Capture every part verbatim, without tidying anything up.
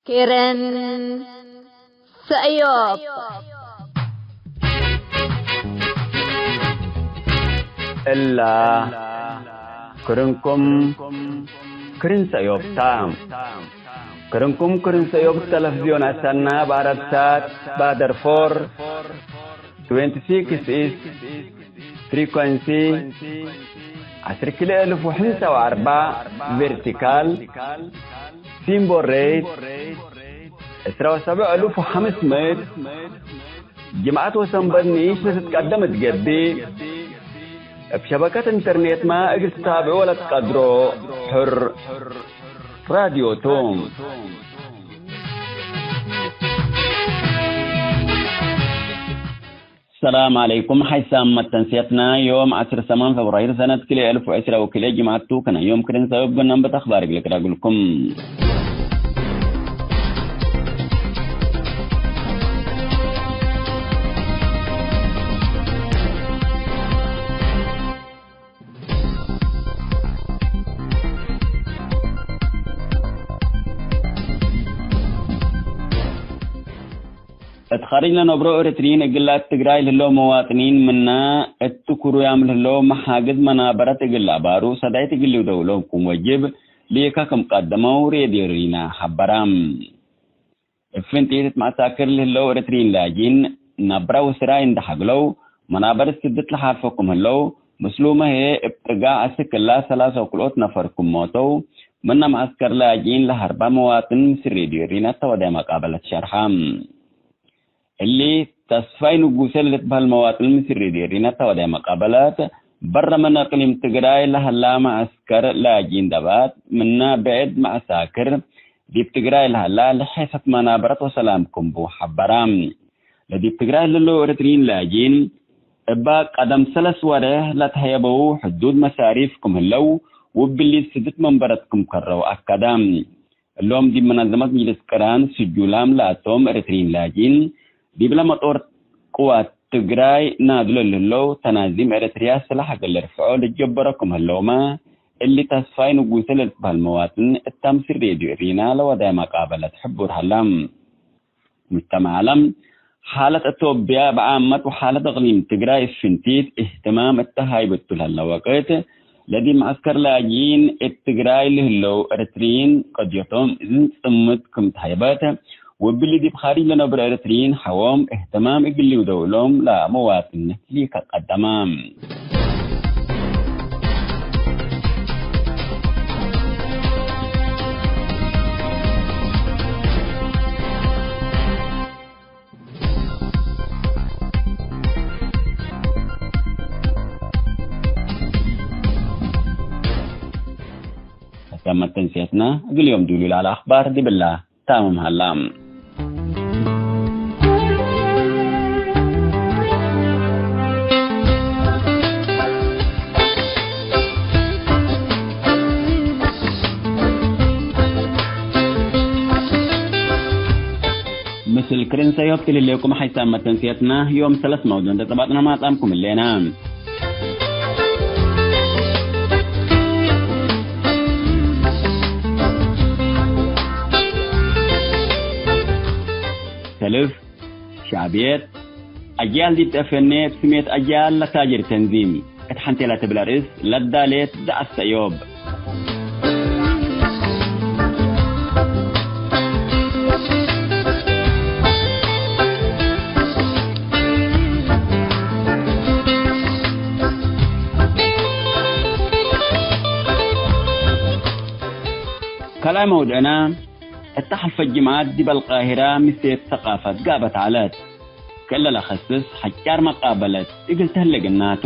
ክርን ሰእዮብ። እላ ክርንኩም ክርን ሰእዮብ ታ። ክርንኩም ክርን ሰእዮብ ተለፍዝዮን አሰና፣ በአረድሳት፣ በአደርፎር፣ ትዌንቲ ሲክስ ኢስት ፍሪኮንሲ፣ ዐስር ክልኤ እልፍ ወሕምሳ ወአርበዕ ቬርቲካል፣ ሲምቦል ሬት፣ ዕስራ ወሰብዕ እልፍ ወሐምስ ምእት፣ ጅምዐት ወሰንበት ንኢሽ ለትትቀደም እት ገብእ፣ እብ ሸበከት ኢንተርኔትመ እግል ትታብዖ ለትቀድሮ ሕር ራድዮ ቱ። ሰላም ዐለይኩም። ሐይሳም መተንስየትና ዮም ዐስር ሰማን ፈብራይር ሰነት ክልኤ እልፍ ወዕስራ ወክልኤ ጅምዐት ቱ። ከነ ዮም ክርን ሰእዮብ ግናም በት አኽባር እግል ቅዳግልኩም። እት ኻርጅ ለነብሮ ኤረትርዪን እግል እት ትግራይ ለህለው መዋጥኒን ምነ እት ክሩያም ለህለው መሓግዝ መናበረት እግል ለአባሩ ሰዳይት እግል ሊውደው ለህኩም ወጅብ ሊከ ክም ቀደመው ሬድዮ ሪና ሐበረ። እብ ፍንቲት እት መዐሳክር ለህለው ኤረትርዪን ላጅኢን ነብረ ወስራይ እንዴ ሐግለው፣ መናበርት ስድት ለሓልፎ ክም ህለው፣ ምስሉመ ህዬ እብ ጥጋዕ አስክ እላ ሰላሳ ወክልኦት ነፈር ክም ሞተው፣ ምነ መዐስከር ላጅኢን ለሀርባ መዋጥን ምስል ሬድዮ ሪና እተ ወዳይ መቃበለት ሸርሐ። እሊ ተስፋይ ንጉሴ ለልትበህል መዋጥን ምስል ሬድዮ ሪና እተ ወዳይ መቃበለት፣ በረ ምን እቅሊም ትግራይ ለሀላ መዐስከር ላጅኢን ደባት፣ ምነ ብዕድ መዐሳክር ዲብ ትግራይ ለሀላ ለሐይሰት መናበረት ወሰላም ክም ቡ ሐበረ። ለዲብ ትግራይ ለህለው ኤረትርዪን ላጅኢን፣ እበ ቀደም ሰለስ ወሬሕ ለተሀየበው ሕዱድ መሳሪፍ ክም ህለው፣ ውብሊ ስድት መንበረት ክም ከረው አከደ። እሎም ዲብ መነዘመት ምጅልስ ቅራን ስጁላም ለአቶም ኤረትርዪን ላጅኢን፣ ዲብለ መጦር ቅዋት ትግራይ ናድሎ ለህለው ተናዚም ኤረትርያ ስላሕ እግል ልርፍዖ ልጀበሮ ክም ህለውመ፣ እሊ ተስፋይ ንጉሴ ለልትበህል መዋጥን እተ ምስል ሬድዮ ሪና ለወዳይ መቃበለት ሕቡር ሀለ። ሙጅተመዕ ዐለም፣ ሓለት አቶብያ ብዓመት ወሓለት እቅሊም ትግራይ እብ ፍንቲት እህትማም እተ ሃይብ እቱ ለህለ ወቅት፣ ለዲብ መዐስከር ላጅኢን እት ትግራይ ለህለው ኤረትርዪን ቀድየቶም እዝን ጽምት ክም ተሀይበት፣ ወእብሊ ዲብ ኻርጅ ለነብሮ ኤረትርዪን ሐዎም እህትማም እግል ሊውደው እሎም ለመዋጥን ሊከ ቀደመ። ሐሳብ መተንስየትና እግል ዮም ዱሉ ለዐለ አኽባር ዲብላ ታምም ሀላ። ምስል ክርን ሰእዮብ ትልሌኩም ሐይሳም መተንስየትና ዮም ሰለስ መውዱዕ እንዴ ጸባጥና ማጻምኩም እሌና። ሰልፍ፣ ሸዕብየት፣ አጅያል ዲብ ተአፈኔ እብ ስሜት አጅያል ለታጅር ተንዚም እት ሐንቴ ለትብል አርእስ ለዳሌት ደአሰ እዮብ። ካልኣይ መውድዕና፣ እተ ሐልፈ ጅምዓት ዲብ አልቃሂራ ምሴት ሰቃፈት ጋበት ዐለት። ክእለ ለከስስ ሐጫር መቃበለት እግል ተህሌ ግናቱ።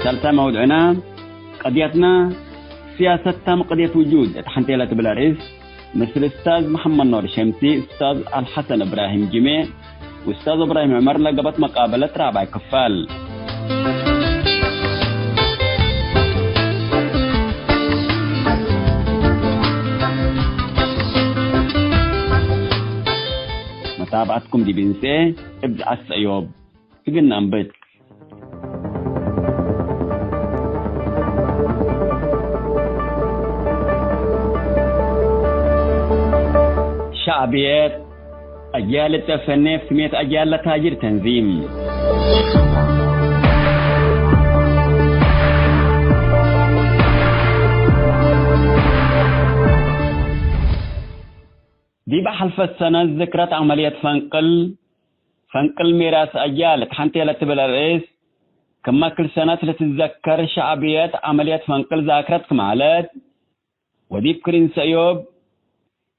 ሳልሳይ መውድዕና፣ ቀድየትና፣ ስያሰት ታም ቅድየት ውጁድ እት ሐንቴ ለትብል አርእስ፣ ምስል እስታዝ መሐመድ ኖር ሸምሲ፣ እስታዝ አልሐሰን እብራሂም ጅሜ ወእስታዝ እብራሂም ዑመር ለገብአት መቃበለት ራብዓይ ክፋል። ታብዐትኩም ዲብ እንሴ እብ ዘዐት ሰእዮብ እግል ነአንብት። ሸዕብየት አጅያል እት ተፈኔ እብ ስሜት አጅያል ለታጅር ተንዚም። ዲብ ሐልፈት ሰነት ዝክረት ዐመልየት ፈንቅል፣ ፈንቅል ሜራስ አጅያል እት ሐንቴ ለትብል አርእስ፣ ክመ ክል ሰነት ልትዘከር ሸዕብየት ዐመልየት ፈንቅል ዛክረት ክም ዐለት፣ ወዲብ ክርን ሰእዮብ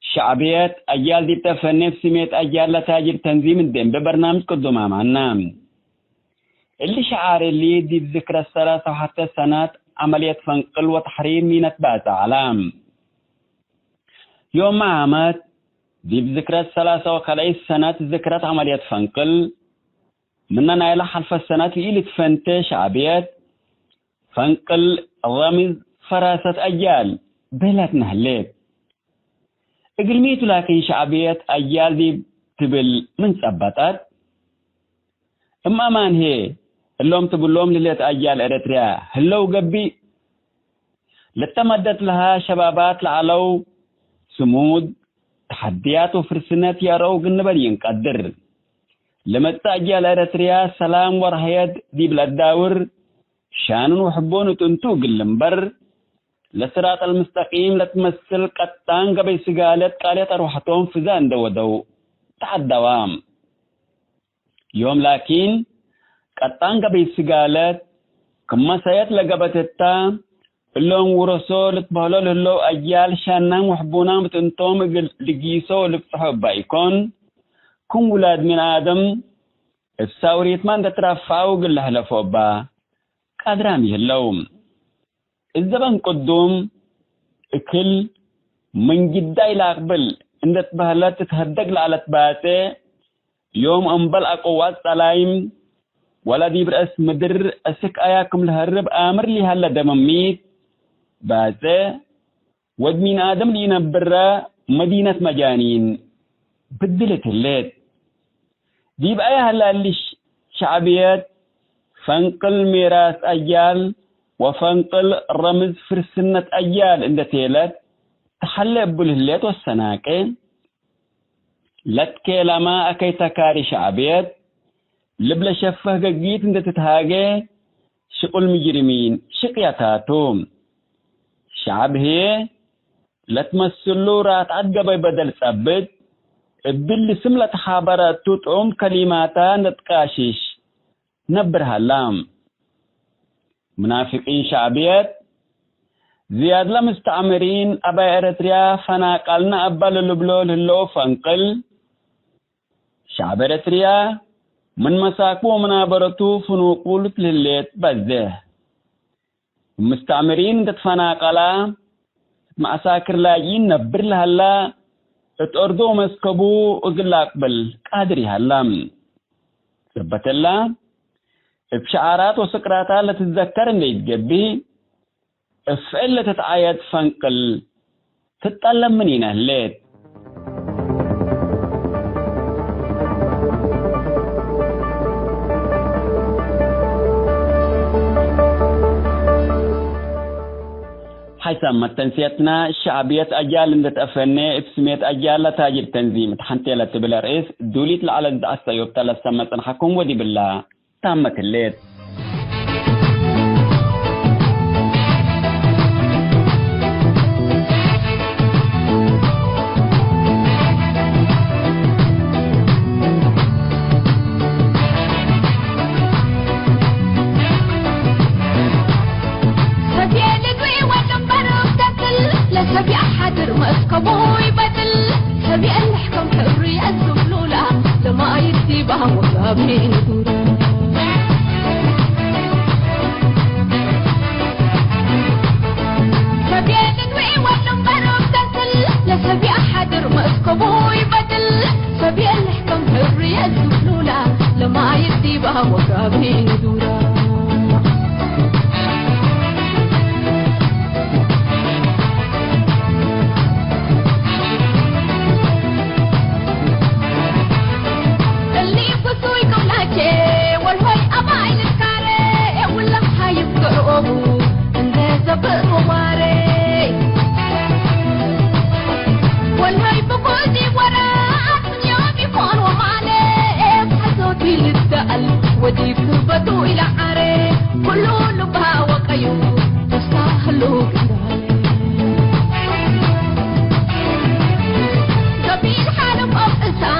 ሸዕብየት አጅያል ዲብ ተፈኔ እብ ስሜት አጅያል ለታጅር ተንዚም እንዴ እምበ በርናምጅ ቅዱም አማና። እሊ ሸዓር እሊ ዲብ ዝክረት ሰላሳ ወሐተ ሰነት ዐመልየት ፈንቅል ወተሕሪር ሚ ነትባጸ ዐለ። ዮም ዓመት ዲብ ዝክረት ሰላሳ ወከልአይት ሰነት ዝክረት ዐመልየት ፈንቅል፣ ምነ ናይለ ሐልፈት ሰነት ኢልትፈንቴ ሸዕብየት ፈንቅል ረምዝ ፈራሰት አጅያል ቤለትነ ህሌት። እግልሚቱ ላኪን ሸዕብየት አጅያል ዲብ ትብል ምን ጸበጠት? እም አማን ህዬ፣ እሎም ትብሎም ልህሌት አጅያል ኤረትርያ ህለው ገብእ፣ ልተመደት ለሃ ሸባባት ለዐለው ስሙድ፣ ተሐድያት ወፍርስነት ይአረው እግል ንበል ኢንቀድር። ለመጽእ አጅያል ኤረትርያ ሰላም ወረህየት ዲብ ለአዳውር፣ ሻኑን ወሕቦን እት እንቱ እግል ልንበር፣ ለስራጥ አልምስተቂም ለትመስል ቀጣን ገበይ ስጋለት ቃልየት አርወሐቶም ፍዘ እንደ ወደው ተዐደዋ። ዮም ላኪን፣ ቀጣን ገበይ ስጋለት ክመ ሰየት ለገበት እታ፣ እሎም ውረሶ ልትበህሎ ለህለው አጅያል ሻናም ወሕቡናም እት እንቶም እግል ልጊሶ ወልብጽሖ እባ ኢኮን፣ ክም ውላድ ምን አደም እብ ሳውሪትመ እንዴ ትረፈዐው እግል ለሕለፎ እባ ቃድራም ይህለው። እት ዘበን ቅዱም እክል ምን ግዳይ ለአቅብል እንዴ ትበህለት ትትሀደግ ለዐለት ባጼ፣ ዮም እምበል አቅዋት ጸላይም ወለ ዲብ ረአስ ምድር አስክ አያ ክም ለሀርብ አምር ሊሀለ ደምሚት ባጼ፣ ወድ ሚን አደም ለኢነብረ መዲነት መጃኒን ብድል እት ህሌት። ዲብ አያ ሀለ እሊ ሸዕብየት ፈንቅል ሜራስ አጅያል ወፈንቅል ረምዝ ፍርስነት አጅያል እንዴ ቴለት ተሐሌ እቡ ለህሌት ወሰናቄ። ለትኬለመ አከይ ተካሪ ሸዕብየት ልብ ለሸፈህ ገጊት እንዴ ትትሃጌ ሽቁል ምጅርሚን ሽቅየታቱ። ሸዐብ ህዬ ለትመስሉ ራትዐት ገበይ በደል ጸብጥ፣ እብሊ ስም ለተሓበረ እቱ ጥዑም ከሊማታ እንዴ ትቃሽሽ ነብር ሀላ። ሙናፍቂን ሸዕብየት፣ ዝያድለ ምስተዕምሪን አባይ ኤረትርያ ፈናቀልነ እበ ለልብሎ ለህለው ፈንቅል፣ ሸዐብ ኤረትርያ ምን መሳክቡ ወመናበረቱ ፍኑቁል ለህሌት በዜሕ። ምስተዕምሪን እንዴ ትፈናቀላ፣ እት መዐሳክር ላጅኢን ነብር ለሀላ፣ እት አርዱ ወመስከቡ እግል ለአቅብል ቃድር ይሀላ። ሰበት እላ፣ እብ ሸዓራት ወስቅራታት ለትዘከር እንዴ ኢትገብእ፣ እብ ፍዕል ለትትዓየድ ፈንቅል ትጠለብ ምኒነ ህሌት። ሐይሳም መተንስየትና፣ ሸዕብየት አጃል እንዴ ተአፈኔ፣ እብ ስሜት አጃል ለታጅር ተንዚም እት ሐንቴ ለትብል ርእስ ዱሊት ለዐለት ዘዐት ሰእዮብተ ለሰመ ጽንሐኩም ወዲብላ። ታመት ህሌት። ሰብየ ልግዊ ወድንበር እብተክል፣ ለሰብየ ሓድር መስከቡ ይበድል። ሰብየ ልሕከም ሕርየት ዝብሉላ፣ ለማይት ዲባ ወጋቢ ንዱር። ሰብየ ልግዊ ወድንበር እብተክል፣ ለሰብየ ሓድር መስከቡ ይበድል። ሰብየ ልሕከም ሕርየት ዝብሉላ፣ ለማይት ዲባ ወጋቢ ንዱራ። ቱ ኢለዓሬ ኩሉ ልባ ወቀዩ ትስታህሉ ግንዳይ። ገቢል ሓለፎም እሳት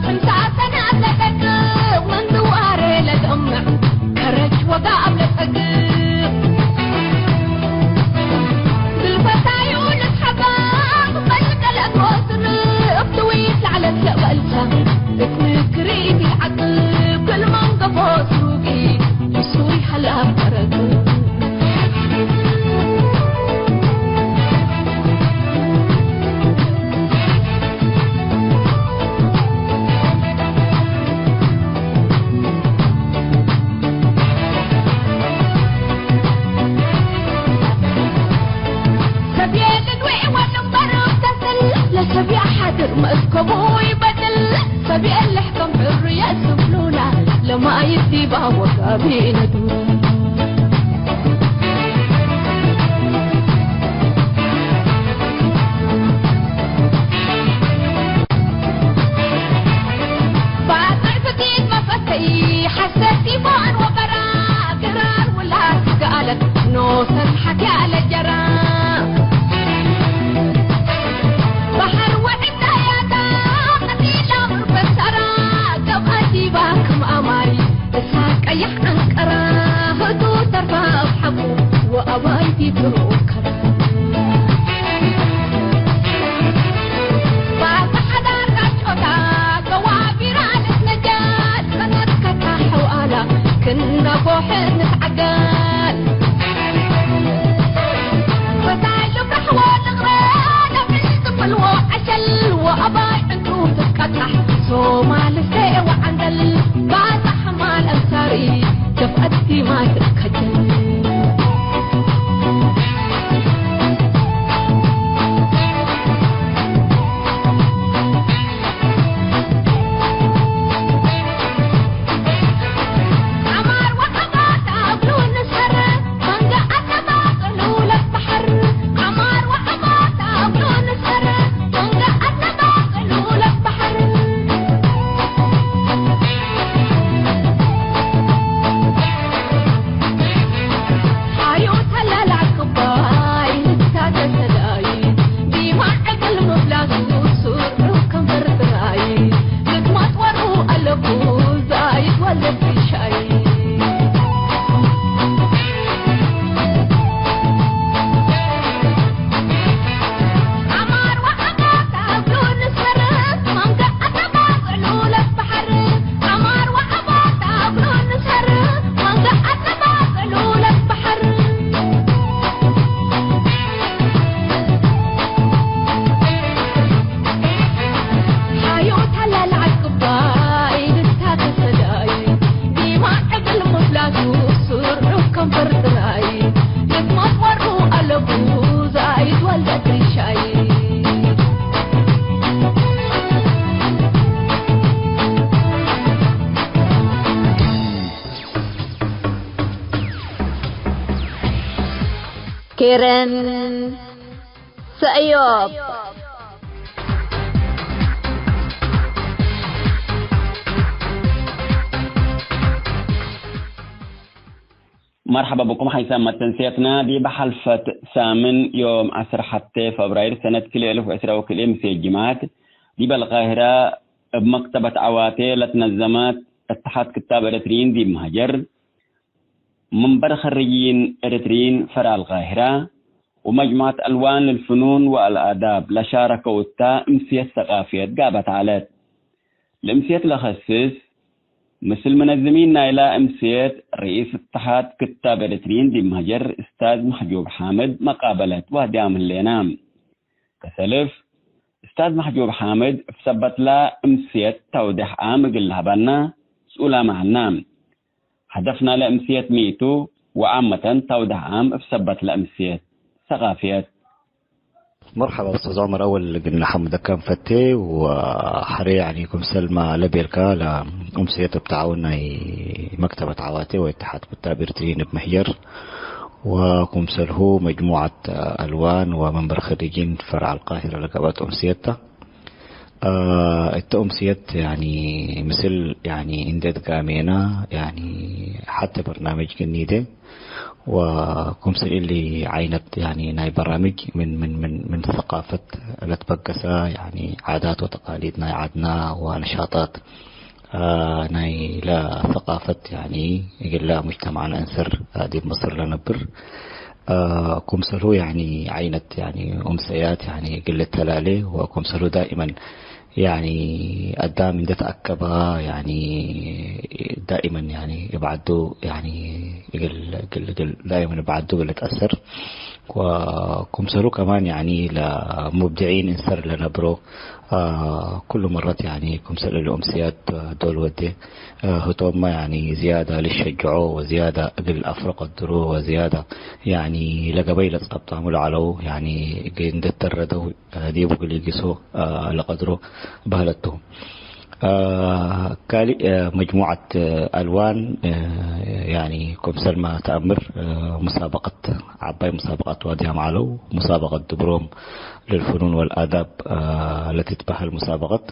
ሕምሳ ሰነት ለደቅቅ ምን ዝዋሬ ለደምዕ ከረች ወጋብ ለጸግብ። ግልፈታዩ ልትሐባብ በልቀለት ወስር እፍትዊት ለዐለት ለበልሳ እት ምክሪት ይልዓቅብ ክል መንገፎ ሱቂ ንሱ ይሀላብ ተረቱ። ሰብየ ልድዌ ወድንበር ተስል ለሰብየ ሓድር መስከቡ ይበድል። ሰብየ ልሕከም ሕርየት ስብሉላ ለማይት ዲባ ወጋቢ ነዱ። ባጽዕ ፍቲት መፈተይ ሐሰት ዲቦን ወበራ ግራር ውላት ገአለት ኖሰን ሐኪያ ለጀራ። በሐር ወዕዳያታ ቀቲላ ምርበሰራ ገብአ ዲባ ክም አማይ እሳ ቀያሕ አንቀራ ህቱ ተርፋ እብ ሐቁ ወአባይ ዲብ ትሩከብ። ባጽዕ ሐዳር ጋጮታ ገዋቢራ ልትነጃል ሰነት ከታ ሕውአላ ክነ ጎሕት ንትዓገል። ፈሳይ ልብረሕ ወልግረ ለምን ዝብልዎ ዐሸል ወአባይ ዕንቱ ትትቀጣሕ ሶማል ስቴ ወዐንደል ባጽዕ ሕማል አንሳሪ ደፍዐት ዲማ ትትከጀል። ኬረን ሰእዮብ። መርሐባ ብኩም ሓይሳም መተንስየትና። ዲብ ሐልፈት ሳምን ዮም ዐስር ሐቴ ፈብራይር ሰነት ክልኤ እልፍ ወዕስራ ወክልኤ ምሴ ጅማት ዲብ አልቃሂራ እብ መክተበት ዐዋቴ ለትነዘመት እትሓድ ክታብ ኤረትርዪን ዲብ መህጀር፣ መንበር ኸርጅይን ኤረትርዪን ፈርዕ አልቃሂራ ወመጅሙዐት አልዋን ልልፍኑን ወአልአዳብ ለሻረከው እታ እምስየት ሰቃፍየት ጋብአት ዐለት። ለእምስየት ለከስስ ምስል መነዝሚን ናይላ እምስየት ርኢስ እትሓድ ክታብ ኤረትርዪን ዲብ መህጀር እስታዝ መሕጁብ ሓምድ መቃበለት ወህድያም ህሌና። ከሰልፍ፣ እስታዝ መሕጁብ ሓምድ እብ ሰበትላ እምስየት ተውዴሕ ዓም እግል ለሀበና ስኡላመ ዐልነ። ሀደፍና ለእምስየት ሚ ቱ? ወዓመተን ተውዴሕ ዓም እብ ሰበትለ እምስየት ሰቃፍየት። መርሐባ ኡስታዝ ዑመር፣ አወል እግል ነሐምደከ እንፈቴ ወሐሬ፣ ያኒ፣ ክምሰልመ ለቤልካ ለእምስየት እብ ተዓውን ናይ መክተበት ዐዋቴ ወእትሓድ ክታብ ኤርትርዪን እብ መህጀር ወክምሰልሁ መጅሙዐት አልዋን ወመንበር ኸሪጂን ፈርዕ አልቃሂረ ለገብአት እምስየት ተ። አ፣ እተ ኡምስየት፣ ያኒ፣ ምስል፣ ያኒ፣ እንዴ ትጋሜና፣ ያኒ፣ ሐቴ በርናምጅ ግኒደ፣ ወኩምስል እሊ ዓይነት፣ ያኒ፣ ናይ በራምጅ ምን፣ ምን፣ ምን፣ ምን ሰቃፈት ለትበገሰ፣ ያኒ፣ ዓዳት ወተቃሊድ ናይ ዓድና ወነሻጣት፣ አ፣ ናይ ለሰቃፈት፣ ያኒ፣ እግለ ሙጅተማዕና እንስር፣ አ፣ ዲብ ምስር ለነብር፣ አ፣ ኩምሰልሁ፣ ያኒ፣ ዓይነት፣ ያኒ፣ ኡምሰያት፣ ያኒ፣ እግል ልተላሌ ወኩምሰልሁ ዳኢመን፣ ያኒ፣ አዳም እንዴ ተአከበ፣ ያኒ፣ ዳኢመን፣ ያኒ፣ እብ ዐዱ፣ ያኒ፣ እግል፣ እግል፣ እግል ዳኢመን እብ ዐዱ እግል ልትአሰር ወኩምሰልሁ ከማን፣ ያኒ፣ ለሙብድዒን እንሰር ለነብሮ፣ አ፣ ኩሉ መረት፣ ያኒ፣ ክምሰል እሊ ኡምስያት ዶል ወዴ፣ አ፣ ህቶምመ፣ ያኒ፣ ዝያዳ ልሸጅዖ ወዝያዳ እግል አፍሮ ቀድሮ ወዝያዳ፣ ያኒ፣ ለገበይ ለጻብጣሙ ለዐለው፣ ያኒ፣ እግል እንዴ ተረደው፣ አ፣ ዲቡ እግል ኢጊሶ፣ አ፣ ለቀድሮ በህለት ቱ። አ፣ ካልእ፣ አ፣ መጅሙዐት፣ አ፣ አልዋን፣ አ፣ ያኒ፣ ክምሰልመ ተአምር፣ አ፣ ሙሳበቀት፣ ዐባይ ሙሳበቀት ዋድያም ዐለው፣ ሙሳበቀት ድብሮም፣ ለልፍኑን ወልአዳብ፣ አ፣ ለትትበሀል ሙሳበቀት፣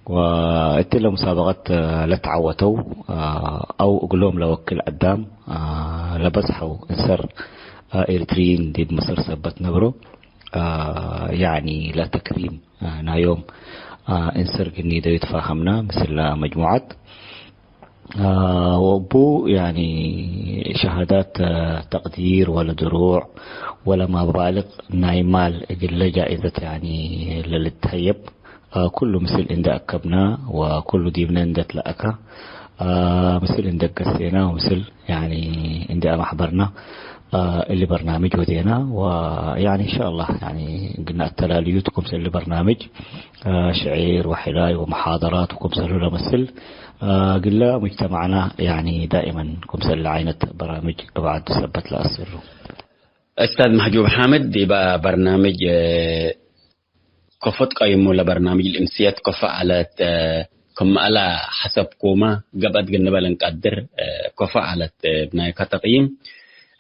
ወእትለ ሙሳበቀት ለተዐወተው፣ አ፣ አው እግሎም ለወክል አዳም፣ አ፣ ለበዝሐው እንሰር፣ አ፣ ኤሪትሪይን ዲብ ምስር ሰበት ነብሮ፣ አ፣ ያኒ ለተክሪም፣ አ፣ ናዮም፣ አ፣ እንሰር ግኒደዩ ትፋሀምና ምስል መጅሙዐት። አ፣ ወእቡ፣ ያኒ፣ ሸሃዳት፣ አ፣ ተቅዲር ወለድሩዕ ወለመባልቅ ናይ ማል እግለ ጃኢዘት፣ ያኒ፣ ለልትሀየብ፣ አ፣ ኩሉ ምስል እንዴ አከብና ወኩሉ ዲብነ እንዴ ትለአከ፣ አ፣ ምስል እንዴ ገሴና ወምስል፣ ያኒ፣ እንዴ አማሕበርና፣ አ፣ እሊ በርናምጅ ወዴና ወ፣ ያኒ፣ እንሻአላህ፣ ያኒ፣ ግና አተላልዩት ክምሰል እሊ በርናምጅ፣ አ፣ ሽዒር ወሕላይ ወመሓደራት ወክምሰሉ ለመስል፣ አ፣ ግለ ሙጅተማዕና፣ ያኒ፣ ዳኢመን ክምሰል እሊ ዓይነት በራምጅ እብ ዐዱ ሰበት ለአስሩ። እስታዝ መሕጁብ ሓምድ፣ ዲበ በርናምጅ፣ እ፣ ከፎ ትቀይሙ ለበርናምጅ ልእምስየት ከፎ ዐለት፣ እ፣ ክም አላ ሐሰብኩመ ገብአት ግንበ ለንቀድር፣ እ፣ ከፎ ዐለት፣ እ፣ ብናይከ ተቅይም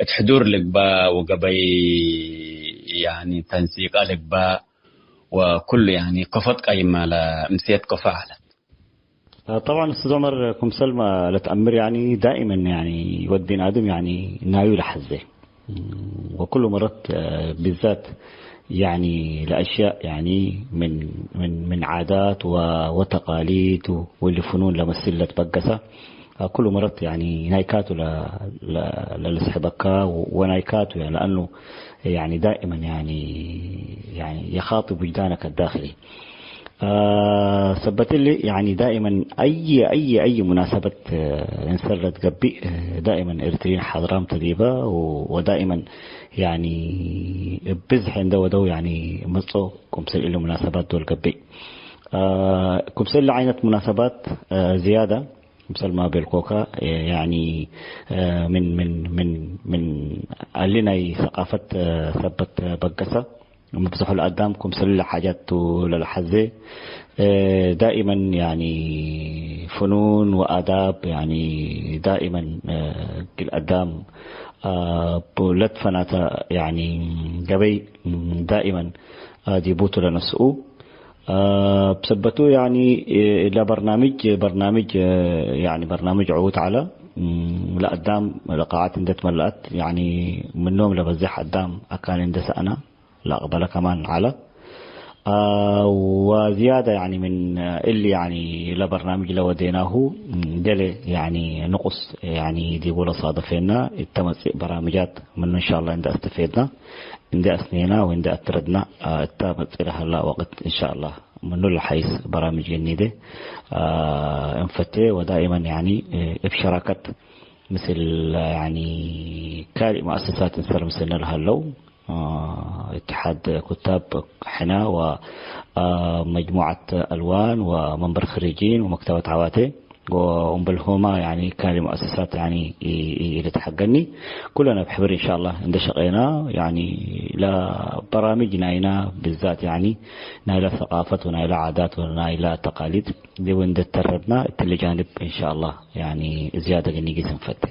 እት ሕዱር ልግባእ ወገበይ፣ ያኒ፣ ተንሲቀ ልግባእ ወኩሉ፣ ያኒ፣ ከፎ ትቀይመ ለእምስየት ከፎ ዐለት። ጠብዓን፣ ኡስታዝ ዑመር፣ ክምሰልመ ለትአምር፣ ያኒ፣ ዳኢመን፣ ያኒ፣ ወድ ቢን አድም፣ ያኒ፣ ናዩ ለሐዜ። ወኩሉ መረት፣ አ፣ ብዛት፣ ያኒ፣ ለአሽያእ፣ ያኒ፣ ምን፣ ምን፣ ምን ዓዳት ወ-፣ ወተቃሊድ ወ-፣ ወሊ ፍኑን ለመስል ለትበገሰ፣ አ፣ ኩሉ መረት፣ ያኒ፣ ናይካቱ ለ-፣ ለ-፣ ለልስሕበካ ወ-፣ ወናይካቱ፣ ያኒ፣ ለአኑ፣ ያኒ፣ ዳኢመን፣ ያኒ፣ ያኒ፣ የኻጥብ ውጅዳነከ ዳክሊ። አ፣ ሰበት እሊ፣ ያኒ፣ ዳኢመን አይ፣ አይ፣ አይ ሙናሰበት፣ እ፣ እንሰር ለትገብእ፣ እ፣ ዳኢመን ኤሪትሪን ሓድራም ተዲበ፣ ወ-፣ ወዳኢመን፣ ያኒ፣ እብ ብዝሕ እንደ ወደው፣ ያኒ፣ መጽኦ ክምሰል እሊ ሙናሰባት ዶል ገብእ። አ፣ ክምሰል እሊ ዓይነት ሙናሰባት፣ አ፣ ዝያዳ፣ ክምሰል ማ ቤልኮከ፣ እ፣ ያኒ፣ እ፣ ምን፣ ምን፣ ምን፣ ምን አሊ ናይ ሰቃፈት፣ እ፣ ሰበት በገሰ፣ መብዝሑ ለአዳም ክምሰል ለሓጃት ቱ ለለሐዜ፣ እ፣ ዳኢመን፣ ያኒ፣ ፍኑን ወአዳብ፣ ያኒ፣ ዳኢመን፣ እ፣ እግል አዳም፣ አ፣ ቡ ለትፈናተ፣ ያኒ፣ ገበይ፣ ዳኢመን፣ አ፣ ዲቡቱ ለነስኡ። አ፣ ብሰበቱ፣ ያኒ፣ እ፣ ለበርናምጅ፣ በርናምጅ፣ እ፣ ያኒ፣ በርናምጅ ዕዉት ዐለ። እም፣ ለአዳም ለቃዓት እንዴ ትመለአት፣ ያኒ፣ ምኖም ለበዜሕ አዳም አካን እንዴ ሰአነ፣ ለአቅበለ ከማን ዐለ። አ፣ ወዝያደ፣ ያኒ፣ ምን እሊ፣ ያኒ፣ ለበርናምጅ ለወዴናሁ፣ እም፣ ገሌ፣ ያኒ፣ ንቁስ፣ ያኒ፣ ዲቡ ለሳደፌና፣ እተ መጽእ በራምጃት ምኑ፣ እንሻአላህ፣ እንዴ አስተፌድና፣ እንዴ አስኔና ወእንዴ አትረድና፣ አ፣ እተ መጽእ ለሀላ ወቅት፣ እንሻአላህ፣ ምኑ ለሐይስ በራምጅ ገኒዴ፣ አ፣ እንፈቴ ወዳኢመን፣ ያኒ፣ እብ ሸራከት ምስል፣ ያኒ፣ ካልእ መአሰሳት እንሰር ምስልነ ለሀለው፣ አ፣ እትሓድ ኩታብ ሕነ ወ፣ አ፣ መጅሙዐት አልዋን ወመንበር ክሪጂን ወመክተበት ዐዋቴ ወእምበልሁመ፣ ያኒ፣ ካልእ መአሰሳት፣ ያኒ፣ ኢ-፣ ኢ-፣ ኢልትሐገኒ። ኩለነ እብ ሕብር፣ እንሻአላህ፣ እንዴ ሸቄና፣ ያኒ፣ ለበራምጅ ናይና ብዛት፣ ያኒ፣ ናይለ ሰቃፈት ወናይለ ዓዳት ወናይለ ተቃሊድ ዲብ እንዴ ተረድና፣ እትሊ ጃንብ፣ እንሻአላህ፣ ያኒ፣ ዝያደ ግኒጊስ እንፈቴ።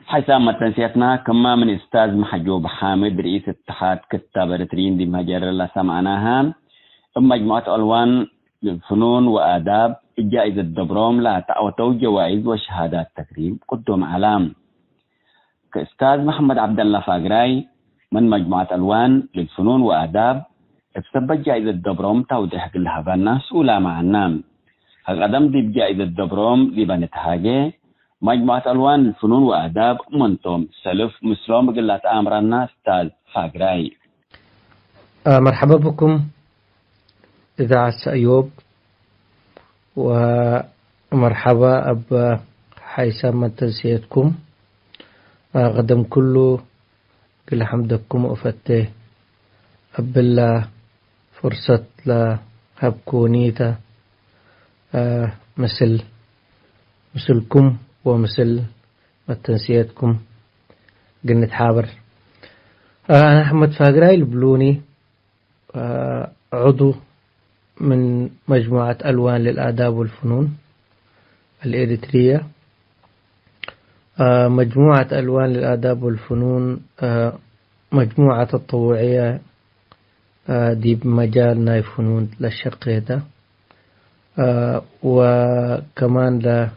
ሐይሳም መተንስየትና፣ ክማ ምን እስታዝ መሕጁብ ሓምድ፣ ርኢስ እትሓድ ክታብ ኤሪትሪይን ዲብ ሀጀረ ለሰምዐናሃ፣ እብ መጅሙዐት ዐልዋን ለፍኑን ወአዳብ እብ ጃኢዘት ደብሮም ለአተአወተው ጀዋይዝ ወሸሃዳት ተክሪም ቅዱም ዐለ። ከእስታዝ መሐመድ ዐብደላ ፋግራይ ምን መጅሙዐት አልዋን ለፍኑን ወአዳብ፣ እብ ሰበት ጃኢዘት ደብሮም ተውዴሕ እግል ለሀበና ስኡላመ ዐልነ። ከቀደም ዲብ ጃኢዘት ደብሮም ዲበ ንትሃጌ፣ መጅሙዐት አልዋን ለፍኑን ወአዳብ እመንቶም ሰልፍ ምስሎም እግል ለአትአምረና እስታዝ ፋግራይ። መርሐበ ብኩም። እዛዐት ሰእዮብ፣ ወመርሐባ እብ ሓይሳም መተንስየትኩም። ቀደም ክሉ፣ እግል ሐምደኩም እፈቴ፣ እብለ ፍርሰት ለሀብኩኒተ፣ ምስል፣ ምስልኩም ወምስል መተንስየትኩም እግል ንትሓበር። አነ አሕመድ ፋግራይ ልብሉኒ። ዐዱ ምን መጅሙዐት አልዋን ልልአዳብ ወልፍኑን አልኤሪትርየ። መጅሙዐት አልዋን ልልአዳብ ወልፍኑን መጅሙዐት ተጠውዕየ ዲብ መጃል ናይ ፍኑን ለሸቄተ፣ ወከማን ለ-፣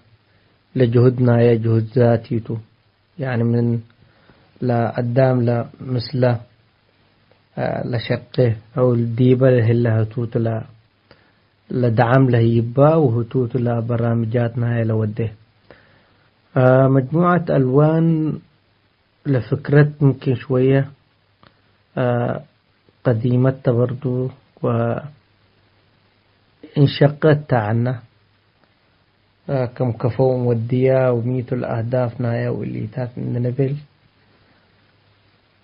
ለጅሁድ ናየ ጅሁድ ዛቲ ቱ። ያኒ ምን ለአዳም ለምስለ ለሸቄ አው ዲበ ለህለ ህቱቱ ለ-፣ ለደዓም ለህይባ ወህቱቱ ለበራምጃት ናየ ለወዴ። መጅሙዐት አልዋን ለፍክረት ምኪን ሽወየ ቀዲመት ተ በርዱ ወእንሸቀት ተ ዐነ። አ፣ ከም ከፎ ወድያ ወሚቱ ለአህዳፍ ናያ ወእሊታት እንደ ነቤል።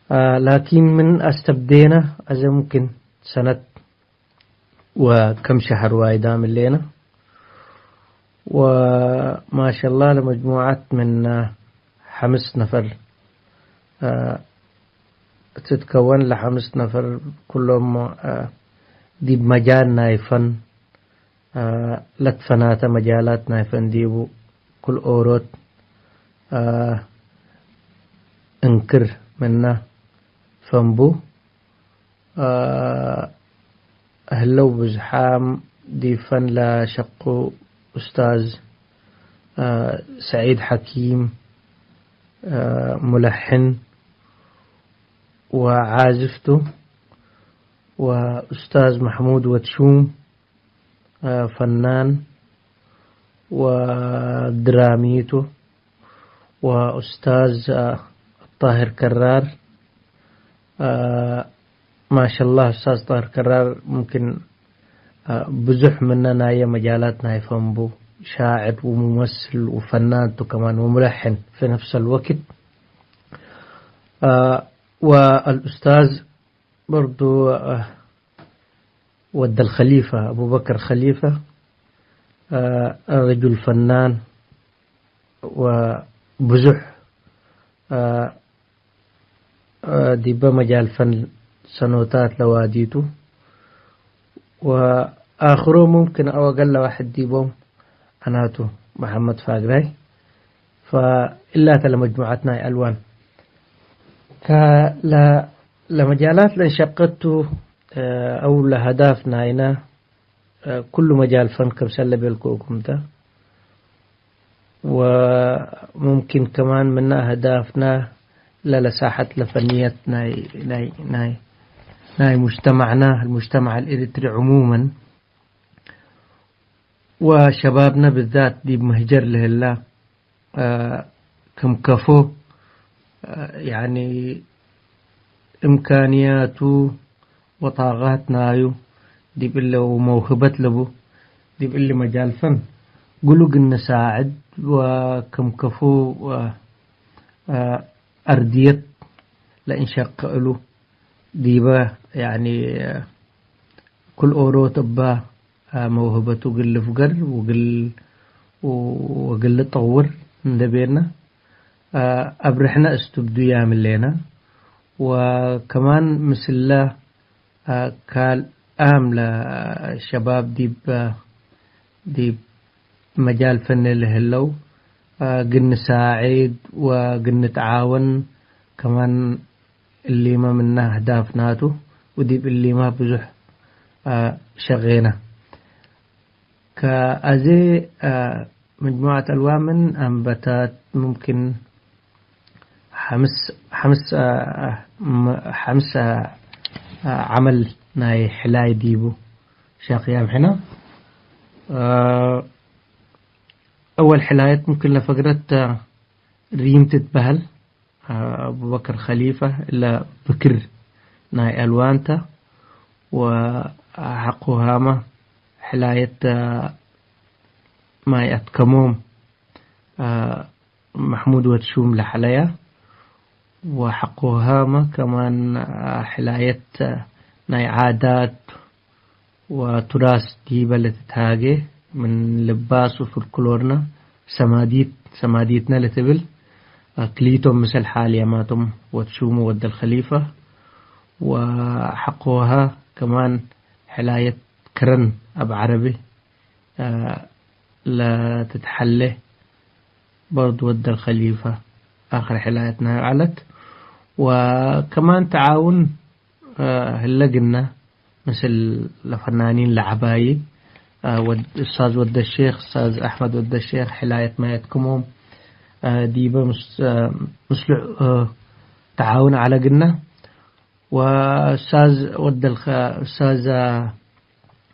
አ፣ ላኪን ምን አስተብዴነ አዜ ሙምኪን ሰነት ወከም ሸህር ዋይዳም እሌነ። ወማሻአላህ ለመጅሙዓት ምን ሐምስ ነፈር፣ አ፣ ትትከወን ለሐምስ ነፈር ኩሎም፣ አ፣ ዲብ መጃል ናይ ፈን አ፣ ለትፈናተ መጃላት ናይ ፈን ዲቡ ክል ኦሮት፣ አ፣ እንክር ምነ ፈን ቡ። አ፣ ህለው ብዝሓም ዲብ ፈን ለሸቁ ኡስታዝ፣ አ፣ ሰዒድ ሐኪም፣ አ፣ ሙለሕን ወዓዝፍ ቱ፣ ወኡስታዝ መሕሙድ ወትሹም፣ አ፣ ፈናን ወድራሚ ቱ፣ ወኡስታዝ፣ አ፣ ጣህር ከራር። አ፣ ማሻአላህ ኡስታዝ ጣህር ከራር ሙምኪን፣ አ፣ ብዙሕ ምነ ናየ መጃላት ናይ ፈን ቡ፣ ሻዕር ወሙመስል ወፈናን ቱ ከማን ወሙለሕን ፊ ነፍሰል ወቅት። አ፣ ወአልኡስታዝ በርዱ፣ አ፣ ወደል ኸሊፈ፣ አቡበከር ኸሊፈ፣ አ፣ ረጁል ፈናን ወብዙሕ፣ አ፣ አ፣ ዲበ መጃል ፈን ሰኖታት ለዋዲቱ። ወአክሮም ሙምክን አው አገለ ዋሕድ ዲቦም አናቱ መሐመድ ፋግራይ። ፈእላተ ለመጅሙዐት ናይ አልዋን። ከለ-፣ ለመጃላት ለእንሸቀቱ፣ አ፣ አው ለሀዳፍ ናይነ፣ አ፣ ኩሉ መጃል ፈን ክምሰል ለቤልኩኩም ተ። ወሙምኪን ከማን ምነ አህዳፍና ለለሳሐት ለፈንየት ናይ፣ ናይ፣ ናይ፣ ናይ ሙጅተማዕና፣ አልሙጅተማዕ አልኤሪትሪ ዕሙመን፣ ወሸባብነ ብዛት ዲብ መህጀር ለህላ፣ አ፣ ክም ከፎ፣ አ፣ ያኒ እምካንያቱ ወጣቃት ናዩ ዲብ እለ ወመውህበት ለቡ ዲብ እሊ መጃል ፈን ግሉ ግንሳዕድ ወክም ከፎ፣ አ፣ አ፣ አርድየት ለእንሸቅ እሉ ዲበ፣ ያኒ፣ አ፣ ክል ኦሮት እባ አ፣ መውህበቱ እግል ልፍገር ወእግል፣ ወእግል ልጠውር እንዴ ቤነ፣ አ፣ አብርሕነ እስትብዱ ያምሌነ። ወከማን ምስለ፣ አ፣ ካልኣም ለሸባብ ዲብ፣ አ፣ ዲብ መጃል ፈን ለህለው፣ አ፣ እግል ንሳዕድ ወእግል ንትዓወን ከማን እሊመ ምነ አህዳፍናቱ፣ ወዲብ እሊመ ብዙሕ፣ አ፣ ሸቄነ። ከአዜ፣ አ፣ መጅሙዐት አልዋን ምን አንበታት ሙምክን ሐምስ፣ ሐምስ፣ አ፣ ሐምስ፣ አ፣ ዐመል ናይ ሕላይ ዲቡ ሻቅያም ሕነ። አ፣ አወል ሕላየት ሙምክን ለፈግረት፣ አ፣ ሪም ትትበህል። አቡበክር ከሊፈ እለ ብክር ናይ አልዋን ተ፣ ወሐቆሃመ ሕላየት ማይ አትከሞም መሕሙድ ወድ ሹም ለሐለያ፣ ወሐቆሃመ ከማን ሕላየት ናይ ዓዳት ወቱራስ ዲበ ለትትሃጌ፣ ምን ልባስ ወፍልክሎርነ ሰማዲት፣ ሰማዲትነ ለትብል፣ ክልኢቶም ምሰል ሓልያማቶም ወድ ሹሙ ወደል ከሊፈ፣ ወሐቆሃ ከማን ሕላየት ከረን አብ ዐረቢ፣ አ፣ ለትትሐሌ በርድ ወደል ከሊፈ አክር ሕላየት ናይ ዐለት። ወከማን ተዓውን አ፣ ህለ ግነ፣ ምስል ለፈናኒን ለዐባዪ፣ አ፣ ወድ-፣ እስታዝ ወደ ሼክ፣ እስታዝ አሕመድ ወደ ሼክ፣ ሕላየት ማየት ክሞም፣ አ፣ ዲበ ምስ-፣ አ፣ ምስሉ፣ አ፣ ተዓውን ዐለ ግነ። ወእስታዝ ወደልከ፣ እስታዝ፣ አ፣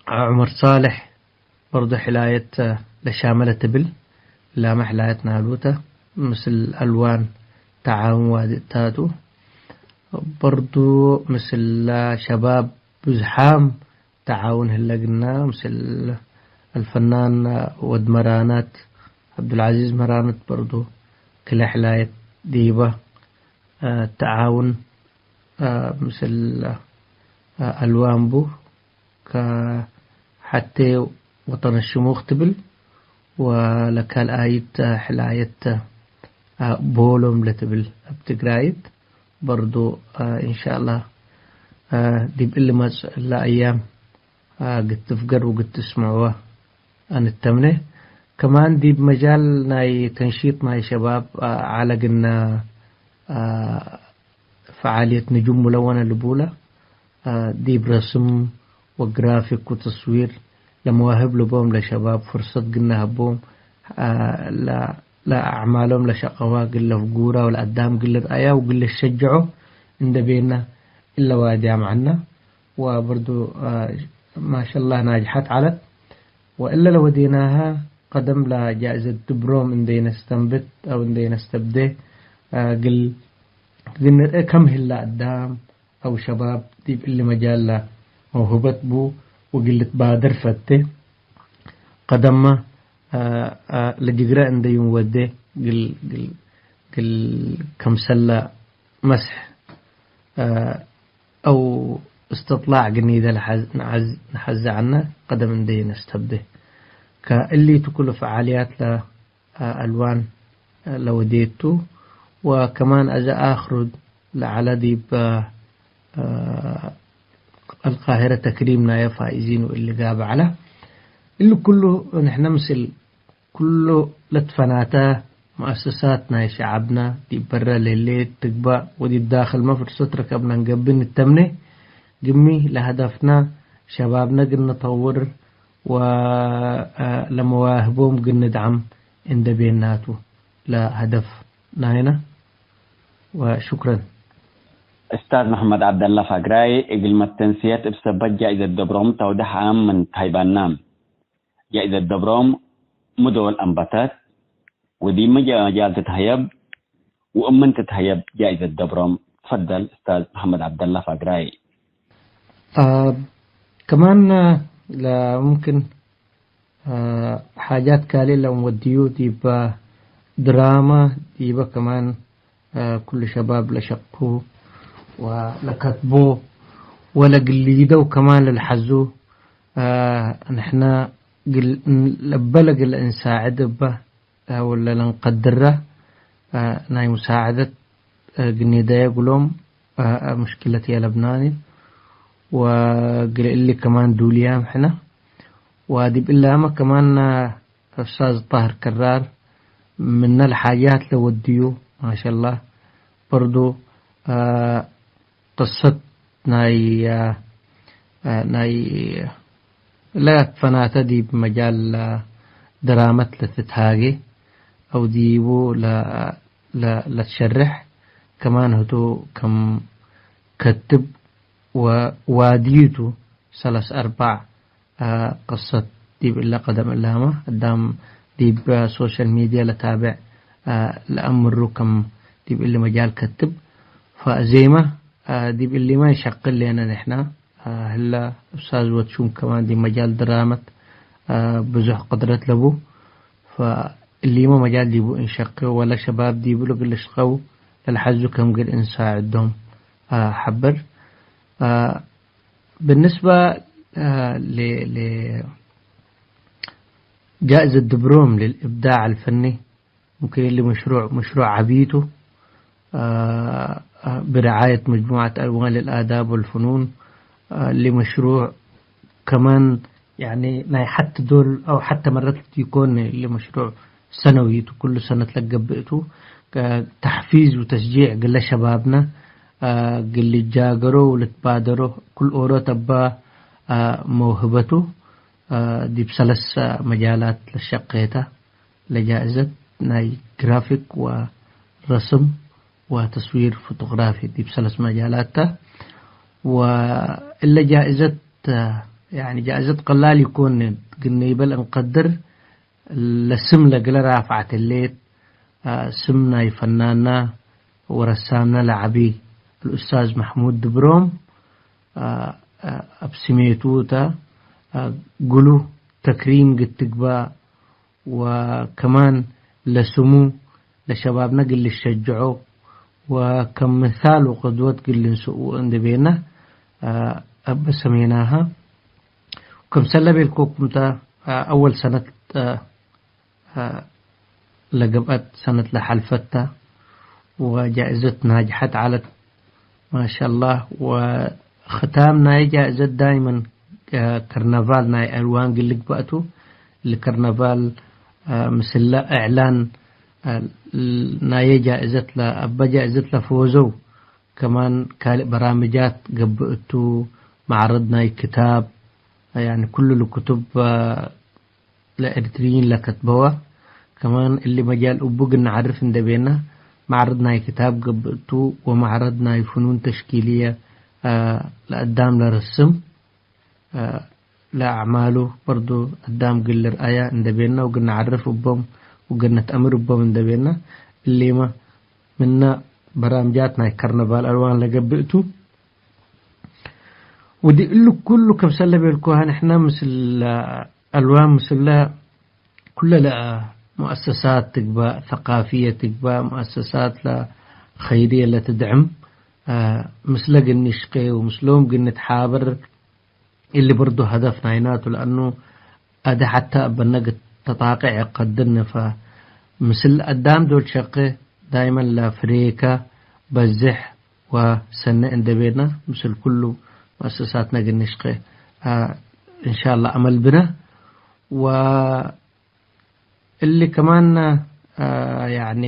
ዑመር ሳልሕ፣ በርዶ ሕላየት ለሻመለ ትብል፣ ላመ ሕላየት ናሉተ፣ ምስል አልዋን ተዓውን ዋድእታቱ፣ በርዱ ምስል ሸባብ ብዝሓም ተዓውን ህለ ግና፣ ምስል አልፈናን ወድ መራናት፣ ዐብዱልዓዚዝ መራናት በርዱ ክለ ሕላየት ዲበ ተዓውን ምስል አልዋን ቡ። ከሐቴ ወጠን ሽሙክ ትብል ወለካልኣይት ሕላየት ቦሎም ለትብል እብ ትግራይት በርዶ፣ እንሻአላህ፣ ዲብ እሊ መጽእ እለ አያም ግትፍገር ወግትስምዕወ አንተምኔ። ከማን ዲብ መጃል ናይ ተንሺጥ ናይ ሸባብ ዐለ ግና፣ ፈዓልየት ንጁም ሙለወነ ልቡለ፣ ዲብ ረስም ወግራፊክ ወተስዊር ለመዋህብ ልቦም ለሸባብ ፍርሰት ግነ ሀቦም፣ ለ-፣ ለአዕማሎም ለሸቀዋ እግል ለፍጉራ ወለአዳም እግል ልርአያ ወእግል ልሸጀዖ እንደ ቤና እለ ዋድያም ዐና። ወበርዱ፣ ማሻአላህ ናጅሐት ዐለት። ወእለ ለወዴናሀ ቀደም ለጃእዘት ድብሮም እንዴ ነስተንብት አው እንዴ ነስተብዴ፣ እግል፣ እግል ንርኤ ከም ህለ አዳም አው ሸባብ ዲብ እሊ መጃል ለመውህበት ቡ ወእግል ልትባደር ፈቴ። ቀደመ፣ ለጅግረ እንዴ ይንወዴ እግል፣ እግል፣ እግል ከምሰለ መስሕ፣ አ፣ አው እስትጥላዕ ግኒደ ለሐዝ-፣ ነሐዝ-፣ ነሐዜ ዐልነ ቀደም እንዴ ነስተብዴ። ከእሊቱ ኩሉ ፈዓልያት ለ-፣ አ፣ አልዋን ለወዴቱ፣ ወከማን አዜ አክሩ ለዐለ ዲብ፣ አ፣ አልቃሂረ ተክሪም ናየ ፋኢዚን ወእሊ ጋብእ ዐለ። እሊ ኩሉ ንሕነ ምስል ኩሉ ለትፈናተ መአሰሳት ናይ ሸዐብነ ዲብ በረ ለህሌት ትግበእ ወዲብ ዳክልመ ፍርሰት ረከብነ እንገብእ ንተምኔ። ግሚ ለሀደፍነ ሸባብነ እግል ንጠውር ወለመዋህቦም እግል ንድዓም እንዴ ቤናቱ ለሀደፍ ናይነ። ወሹክረን። እስታዝ መሐመድ ዐብደላ ፋግራይ፣ እግል መተንስየት እብ ሰበት ጃኢዘት ደብሮም ተውደሕ ዓም ምን ተሀይባና። ጃኢዘት ደብሮም ሚ ዶል አንበተት፣ ወዲብ ሚ መጃል ትትሀየብ፣ ወእምን ትትሀየብ ጃኢዘት ደብሮም? ትፈደል እስታዝ መሐመድ ዐብደላ ፋግራይ። አ፣ ከማን ለሙምክን፣ አ፣ ሓጃት ካልእ ለእንወድዩ ዲብ ድራማ ዲበ ከማን፣ አ፣ ኩሉ ሸባብ ለሸቅቡ ወለከትቡ ወለግል ሊደው ከማን ለልሐዙ፣ አ፣ ንሕነ ግል፣ ለበለ ግል እንሳዕድ እበ፣ አ፣ ወለ ለንቀድረ፣ አ፣ ናይ ሙሳዕደት፣ አ፣ ግኒደየ እግሎም፣ አ፣ አ፣ ሙሽኪለት የለብናኒ፣ ወግል እሊ ከማን ዱልያም ሕነ፣ ወዲብ እላመ ከማን፣ አ፣ ኡስታዝ ጣህር ከራር፣ ምነ ለሓጃት ለወድዩ፣ ማሻአላህ፣ በርዱ፣ አ፣ ቅሰት ናይ፣ አ፣ ናይ ለፈናተ ዲብ መጃል ድራመት ለትትሃጌ አው ዲቡ ለ-፣ ለ-፣ ለትሸርሕ ከማን ህቱ ከም ከትብ ወዋድዩቱ ሰለስ አርባዕ አ፣ ቅሰት ዲብ እለ ቀደም እላመ፣ አዳም ዲብ ሶሻል ሚድያ ለታብዕ፣ አ፣ ለአምሩ ከም ዲብ እሊ መጃል ከትብ። ፈዜመ፣ አ፣ ዲብ እሊመ እንሸቅል ሌነ ንሕነ፣ አ፣ ህለ ኡስታዝ ወትሹም ከማን ዲብ መጃል ድራመት፣ አ፣ ብዙሕ ቅድረት ለቡ። ፈእሊመ መጃል ዲቡ እንሸቅል ወለ ሸባብ ዲቡ እግል ልሽቀው ለልሐዙ ከም እግል እንሳዕዶም፣ አ፣ ሐብር። አ፣ ብንስበ፣ አ፣ ለ-፣ ለ-፣ ጃእዘት ድብሮም ለልእብዳዕ አልፈኒ፣ ሙምኪን እሊ መሽሩዕ፣ መሽሩዕ ዐቢ ቱ፣ አ፣ አ፣ ብርዓየት መጅሙዐት አልዋን ለልአዳብ ወልፍኑን፣ አ፣ እሊ መሽሩዕ ከማን፣ ያኒ፣ ናይ ሐቲ ዶል አው ሐቲ መረት ኢኮን፣ እሊ መሽሩዕ ሰነዊ ቱ፣ ኩሉ ሰነት ለገብእ ቱ፣ ከ-፣ ተሕፊዝ ወተሽጂዕ እግለ ሸባብነ፣ አ፣ እግል ልጃገሮ ወልትባደሮ፣ ኩል ኦሮት እበ፣ አ፣ መውህበቱ፣ አ፣ ዲብ ሰለሰ መጃላት ለሸቄተ፣ ለጃእዘት ናይ ግራፊክ ወረስም ወተስዊር ፎቶግራፊ ዲብ ሰለስ መጃላት ተ። ወእለ ጃእዘት፣ ያኒ ጃእዘት ቀላል ኢኮን፣ ግነይበል እንቀድር ለስም ለግለ ራፍዓት ህሌት፣ አ፣ ስም ናይ ፈናንና ወረሳምና ለዐቢ አልኡስታዝ መሕሙድ ድብሮም፣ አ፣ አ፣ አብ ስሜቱ ተ፣ አ፣ ግሉ ተክሪም ግትግባ ወከማን ለስሙ ለሸባብነ እግል ልሸጅዖ ወከም ምሳል ወቅድወት እግል ልንስኡ እንዴ ቤነ፣ አ፣ እበ ሰሜናሀ። ክምሰለ ቤልኮኩም ተ፣ አ፣ አወል ሰነት፣ አ፣ አ፣ ለገብአት ሰነት ለሐልፈት ተ፣ ወጃእዘት ናጅሐት ዐለት። ማሻአላህ። ወክታም ናይ ጃእዘት ዳይመን፣ አ፣ ከርናቫል ናይ አልዋን እግል ልግበእ ቱ። ለከርናቫል፣ አ፣ ምስለ እዕላን፣ አ፣ ናየ ጃእዘት ለ-፣ አበ ጃእዘት ለፈወዘው ከማን ካልእ በራምጃት ገብእ እቱ፣ መዐረድ ናይ ክታብ፣ ያኒ ኩሉ ለክቱብ፣ አ፣ ለኤሪትርይን ለከትበወ፣ ከማን እሊ መጃል እቡ እግል ነዐርፍ እንዴ ቤነ፣ መዐረድ ናይ ክታብ ገብእ ቱ፣ ወመዐረድ ናይ ፍኑን ተሽኪልየ፣ አ፣ ለአዳም ለረስም፣ አ፣ ለአዕማሉ በርዱ አዳም እግል ልርአያ እንዴ ቤነ፣ ወእግል ነዐርፍ እቦም፣ ወእግል ነትአምር እቦም እንዴ ቤነ፣ እሊመ ምነ በራምጃት ናይ ከርነቫል አልዋን ለገብእ ቱ። ወዲብ እሊ ኩሉ ክምሰለ ቤልኩሃ፣ ንሕነ ምስል አልዋን ምስለ ኩለ ለሙአሰሳት ትግባእ፣ ሰቃፍየ ትግባእ፣ ሙአሰሳት ለኸይርየ ለትድዕም፣ አ፣ ምስለ እግል ንሽቄ ወምስሎም እግል ንትሓበር፣ እሊ በርዱ ሀደፍ ናይናቱ፣ ለአኑ አደ ሐተ እበ ነግድ ተጣቅዕ ኢቀድርነ፣ ፈምስል አዳም ዶል ሸቄ ዳይመን ለፍሬከ በዝሕ ወሰኔ እንዴ ቤነ፣ ምስል ኩሉ መአሰሳትነ እግል ንሽቄ፣ አ፣ እንሻአላህ አመል ብነ። ወ እሊ ከማን፣ አ፣ ያኒ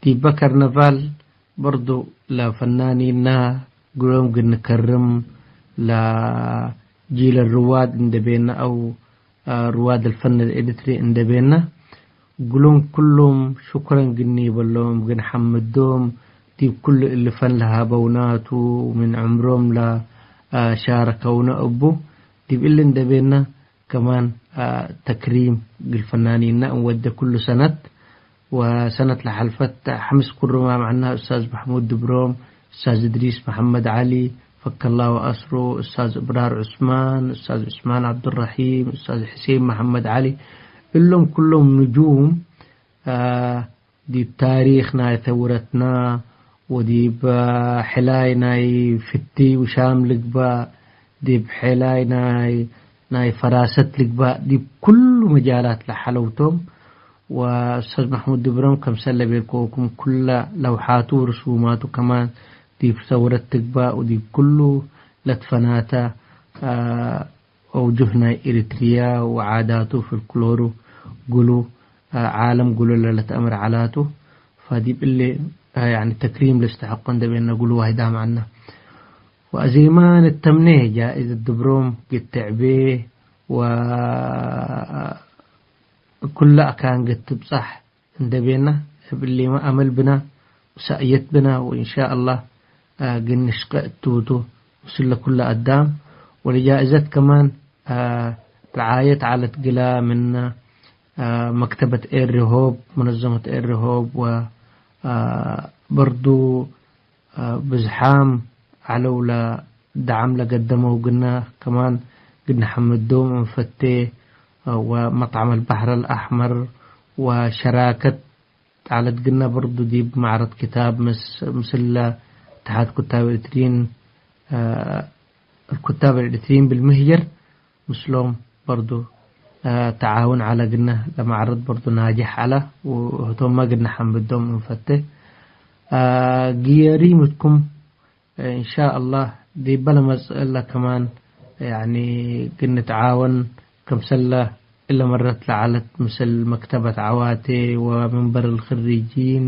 ዲበ ከርነቫል በርዱ ለፈናኒነ እግሎም እግል ንከርም፣ ለጂል ርዋድ እንዴ ቤነ አው፣ አ፣ ርዋድ አልፈን አልኤሪትሪ እንዴ ቤነ፣ እግሎም ኩሎም ሹክረን እግል ኒበሎም፣ እግል ሐምዶም፣ ዲብ ኩሉ እሊ ፈን ለሀበውናቱ፣ ምን ዕምሮም ለ፣ አ፣ ሻረከውነ እቡ፣ ዲብ እሊ እንዴ ቤነ፣ ከማን፣ አ፣ ተክሪም እግል ፈናኒነ እንወዴ ኩሉ ሰነት። ወሰነት ለሐልፈት ሐምስ ኩሩማ መዐና፣ ኡስታዝ መሕሙድ ድብሮም፣ ኡስታዝ እድሪስ መሐመድ ዐሊ፣ ፈከላሁ አስሩ፣ ኡስታዝ እብራር ዑስማን፣ ኡስታዝ ዑስማን ዐብዱረሒም፣ ኡስታዝ ሕሴን መሐመድ ዐሊ፣ እሎም ኩሎም ንጁም፣ አ፣ ዲብ ታሪክ ናይ ተውረትና ወዲብ ሕላይ ናይ ፍቲ ውሻም ልግባእ፣ ዲብ ሕላይ ናይ፣ ናይ ፈራሰት ልግባእ፣ ዲብ ኩሉ መጃላት ለሐለው ቶም። ወኡስታዝ መሕሙድ ድብሮም፣ ከምሰለ ቤልኮኩም፣ ኩለ ለውሓቱ ወርሱማቱ ከማን ዲብ ሰውረት ትግባእ ወዲብ ኩሉ ለትፈናተ፣ አ፣ አውጁህ ናይ ኤሪትርያ ወዓዳቱ፣ ፎልክሎሩ፣ ግሉ፣ አ፣ ዓለም ግሉ ለለትአምር ዐላቱ። ፈዲብ እሊ፣ አ፣ ያኒ ተክሪም ለስተሐቆ እንዴ ቤነ ግሉ ዋይዳም ዐና። ወአዜማን እተምኔ ጃኢዘት ድብሮም ግትዕቤ ወኩለ አካን ግድ ትብጻሕ እንዴ ቤና፣ እብ እሊመ አምል ብና ወሰእየት ብና፣ ወእንሻአላህ፣ አ፣ ግንሽቀ እቱ ቱ፣ ምስለ ኩለ አዳም፣ ወለጃእዘት ከማን፣ አ፣ ረዓየት ዐለት ግላ ምነ፣ አ፣ መክተበት ኤሪ ሆብ፣ ሙነዘመት ኤሪ ሆብ፣ ወ፣ አ፣ በርዱ፣ አ፣ ብዝሓም ዐለው ለደዓም ለገደመው ግና ከማን ግድ ነሐምዶም እንፈቴ፣ አ፣ ወመጥዐም አልበሕር አልአሕመር ወሸራከት ዐለት ግና በርዱ ዲብ መዕረድ ክታብ ምስ-፣ ምስለ እትሓድ ኩታብ ኤሪትርዪን፣ አ፣ አልኩታብ ኤሪትርዪን ብልምህጀር ምስሎም በርዱ፣ አ፣ ተዓውን ዐለ ግነ ለመዐረድ በርዱ ናጅሕ ዐለ፣ ወህቶምመ ግነ ሐምዶም እንፈቴ። አ፣ ግየሪ ምትኩም፣ እንሻአላህ፣ ዲበ ለመጽእ እለ ከማን፣ ያኒ፣ ግንትዓወን፣ ክምሰለ እለ መረት ለዐለት ምስል መክተበት ዐዋቴ ወመንበር አልክሪጂን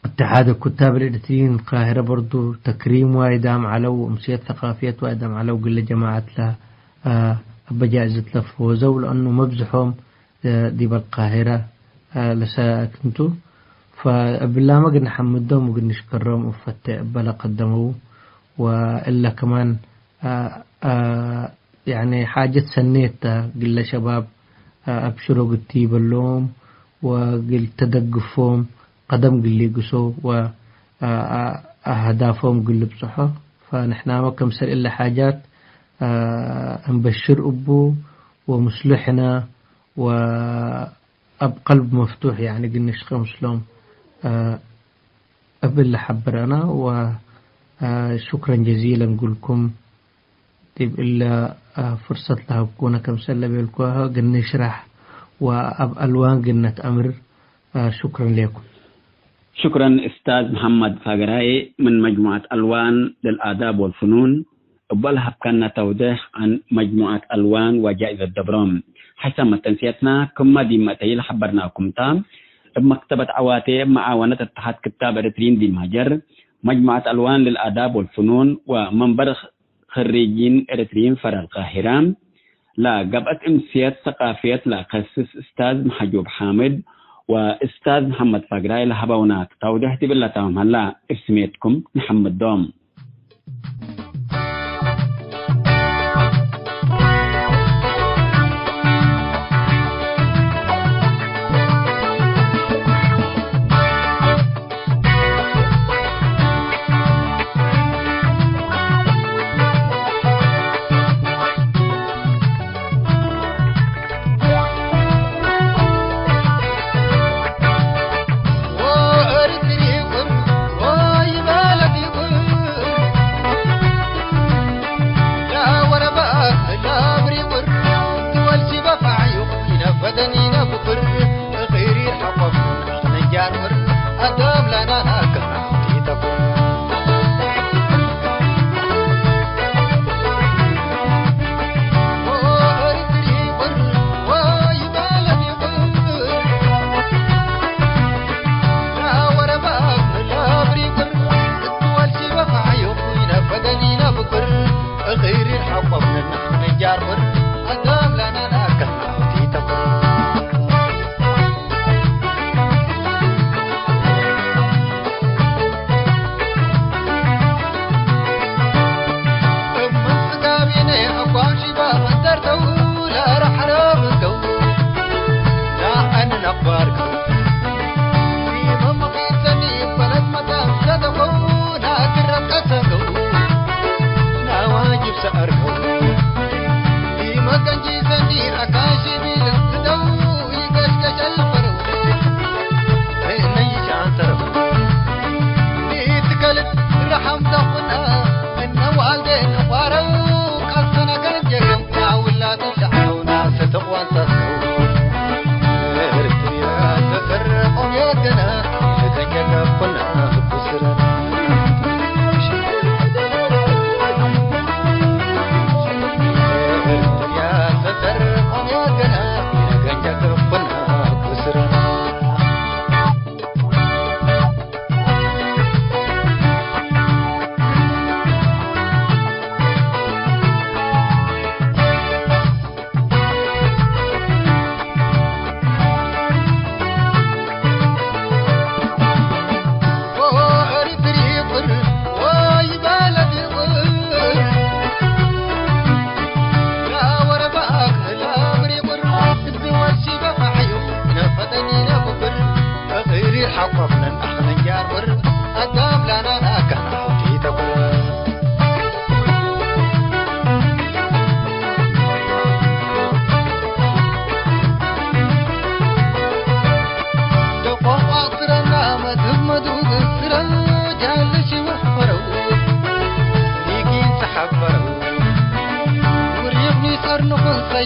ወእትሓድ ኩታብ ኤሪትርዪን ቃሂረ በርዱ ተክሪም ዋይ ዳም ዐለው ወእምስየት ሰቃፍየት ዋይ ዳም ዐለው እግለ ጀማዐት ለ፣ አ፣ እበ ጃእዘት ለፈወዘው ለእኑ መብዝሖም፣ አ፣ ዲበ አልቃሂረ፣ አ፣ ለሳክን ቱ። ፈእብላመ እግል ነሐምዶም ወእግል ንሽከሮም እፈቴ እበ ለቀደመው ወእለ ከማን፣ አ፣ አ፣ ያኒ ሓጀት ሰኔት ተ፣ ግለ ሸባብ፣ አ፣ አብሽሮ ግቲ በሎም ወግል ተደግፎም ቀደም ግል ሊግሶ ወ፣ አ፣ አ፣ አህዳፎም ግል ልብጽሖ። ፈንሕናመ ከምሰል እለ ሓጃት፣ አ፣ እንበሽር እቡ ወምስሉ ሕነ ወእብ ቀልብ መፍቱሕ ያኒ ግንሽቀ ምስሎም፣ አ፣ እብ እለ ሐብረና ወ፣ አ፣ ሹክረን ጀዚለን ጉልኩም። ዲብ እለ፣ አ፣ ፍርሰት ለሀብኩነ፣ ከምሰል ለቤልኩ፣ ግንሽራሕ ወአብ አልዋን ግነትአምር። አ፣ ሹክረን ሌኩም። ሹክረን እስታዝ መሐመድ ፋገራይ ምን መጅሙዐት አልዋን ለልአዳብ ወልፍኑን እበ ለሀብከነ ተውዴሕ ዐን መጅሙዐት አልዋን ወጃኢዘት ደብሮም። ሐይሰ መተንስየትና ክመ ዲብ መእተይ ለሐበርናኩም ተ፣ እብ መክተበት ዐዋቴ እብ መዓወነት እትሓድ ክታብ ኤሪትርዪን ዲብ ማጀር፣ መጅሙዐት አልዋን ለልአዳብ ወልፍኑን ወመንበር ክሪጂን ኤሪትርዪን ፈረ አልቃሂረ፣ ለገብአት እምስየት ሰቃፍየት ለአከስስ እስታዝ መሐጁብ ሓምድ ወእስታዝ መሐመድ ፋግራይ ለሀበውና ተውዴሕ ዲብ እለ ታምም ሀላ፣ እብ ስሜትኩም ነሐምዶም።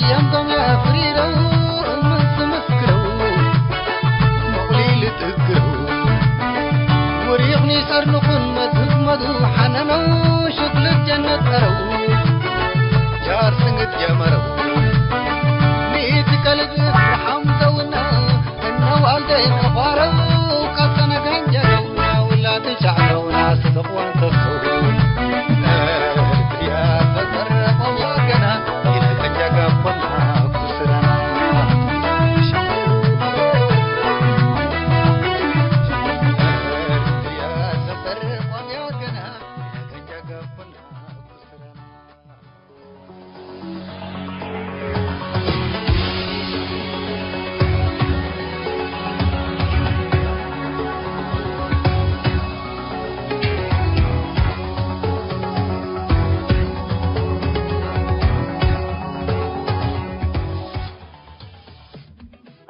ጀንቶም የአፍሪረው እምስ ምስክረው፣ መቁሊል ትእግረው፣ ውሪቕ ኒሰር ንኹን መትህት መዱ ሐነነው፣ ሽክልት ጀነት ቀረው፣ ጃር ስንግት ጀመረው፣ ሚእት ከልብ ርሓም ዘውና፣ እነ ዋልደይን አኽዋረው፣ ቀሰነ ገንጀረውና፣ ውላድ ሸዕረውና፣ ስድቅ ወንተሰው፣ እርትርያ ተሰረቆም ወገና፣ ኢለቀንጀ ገቦና ኩስረና።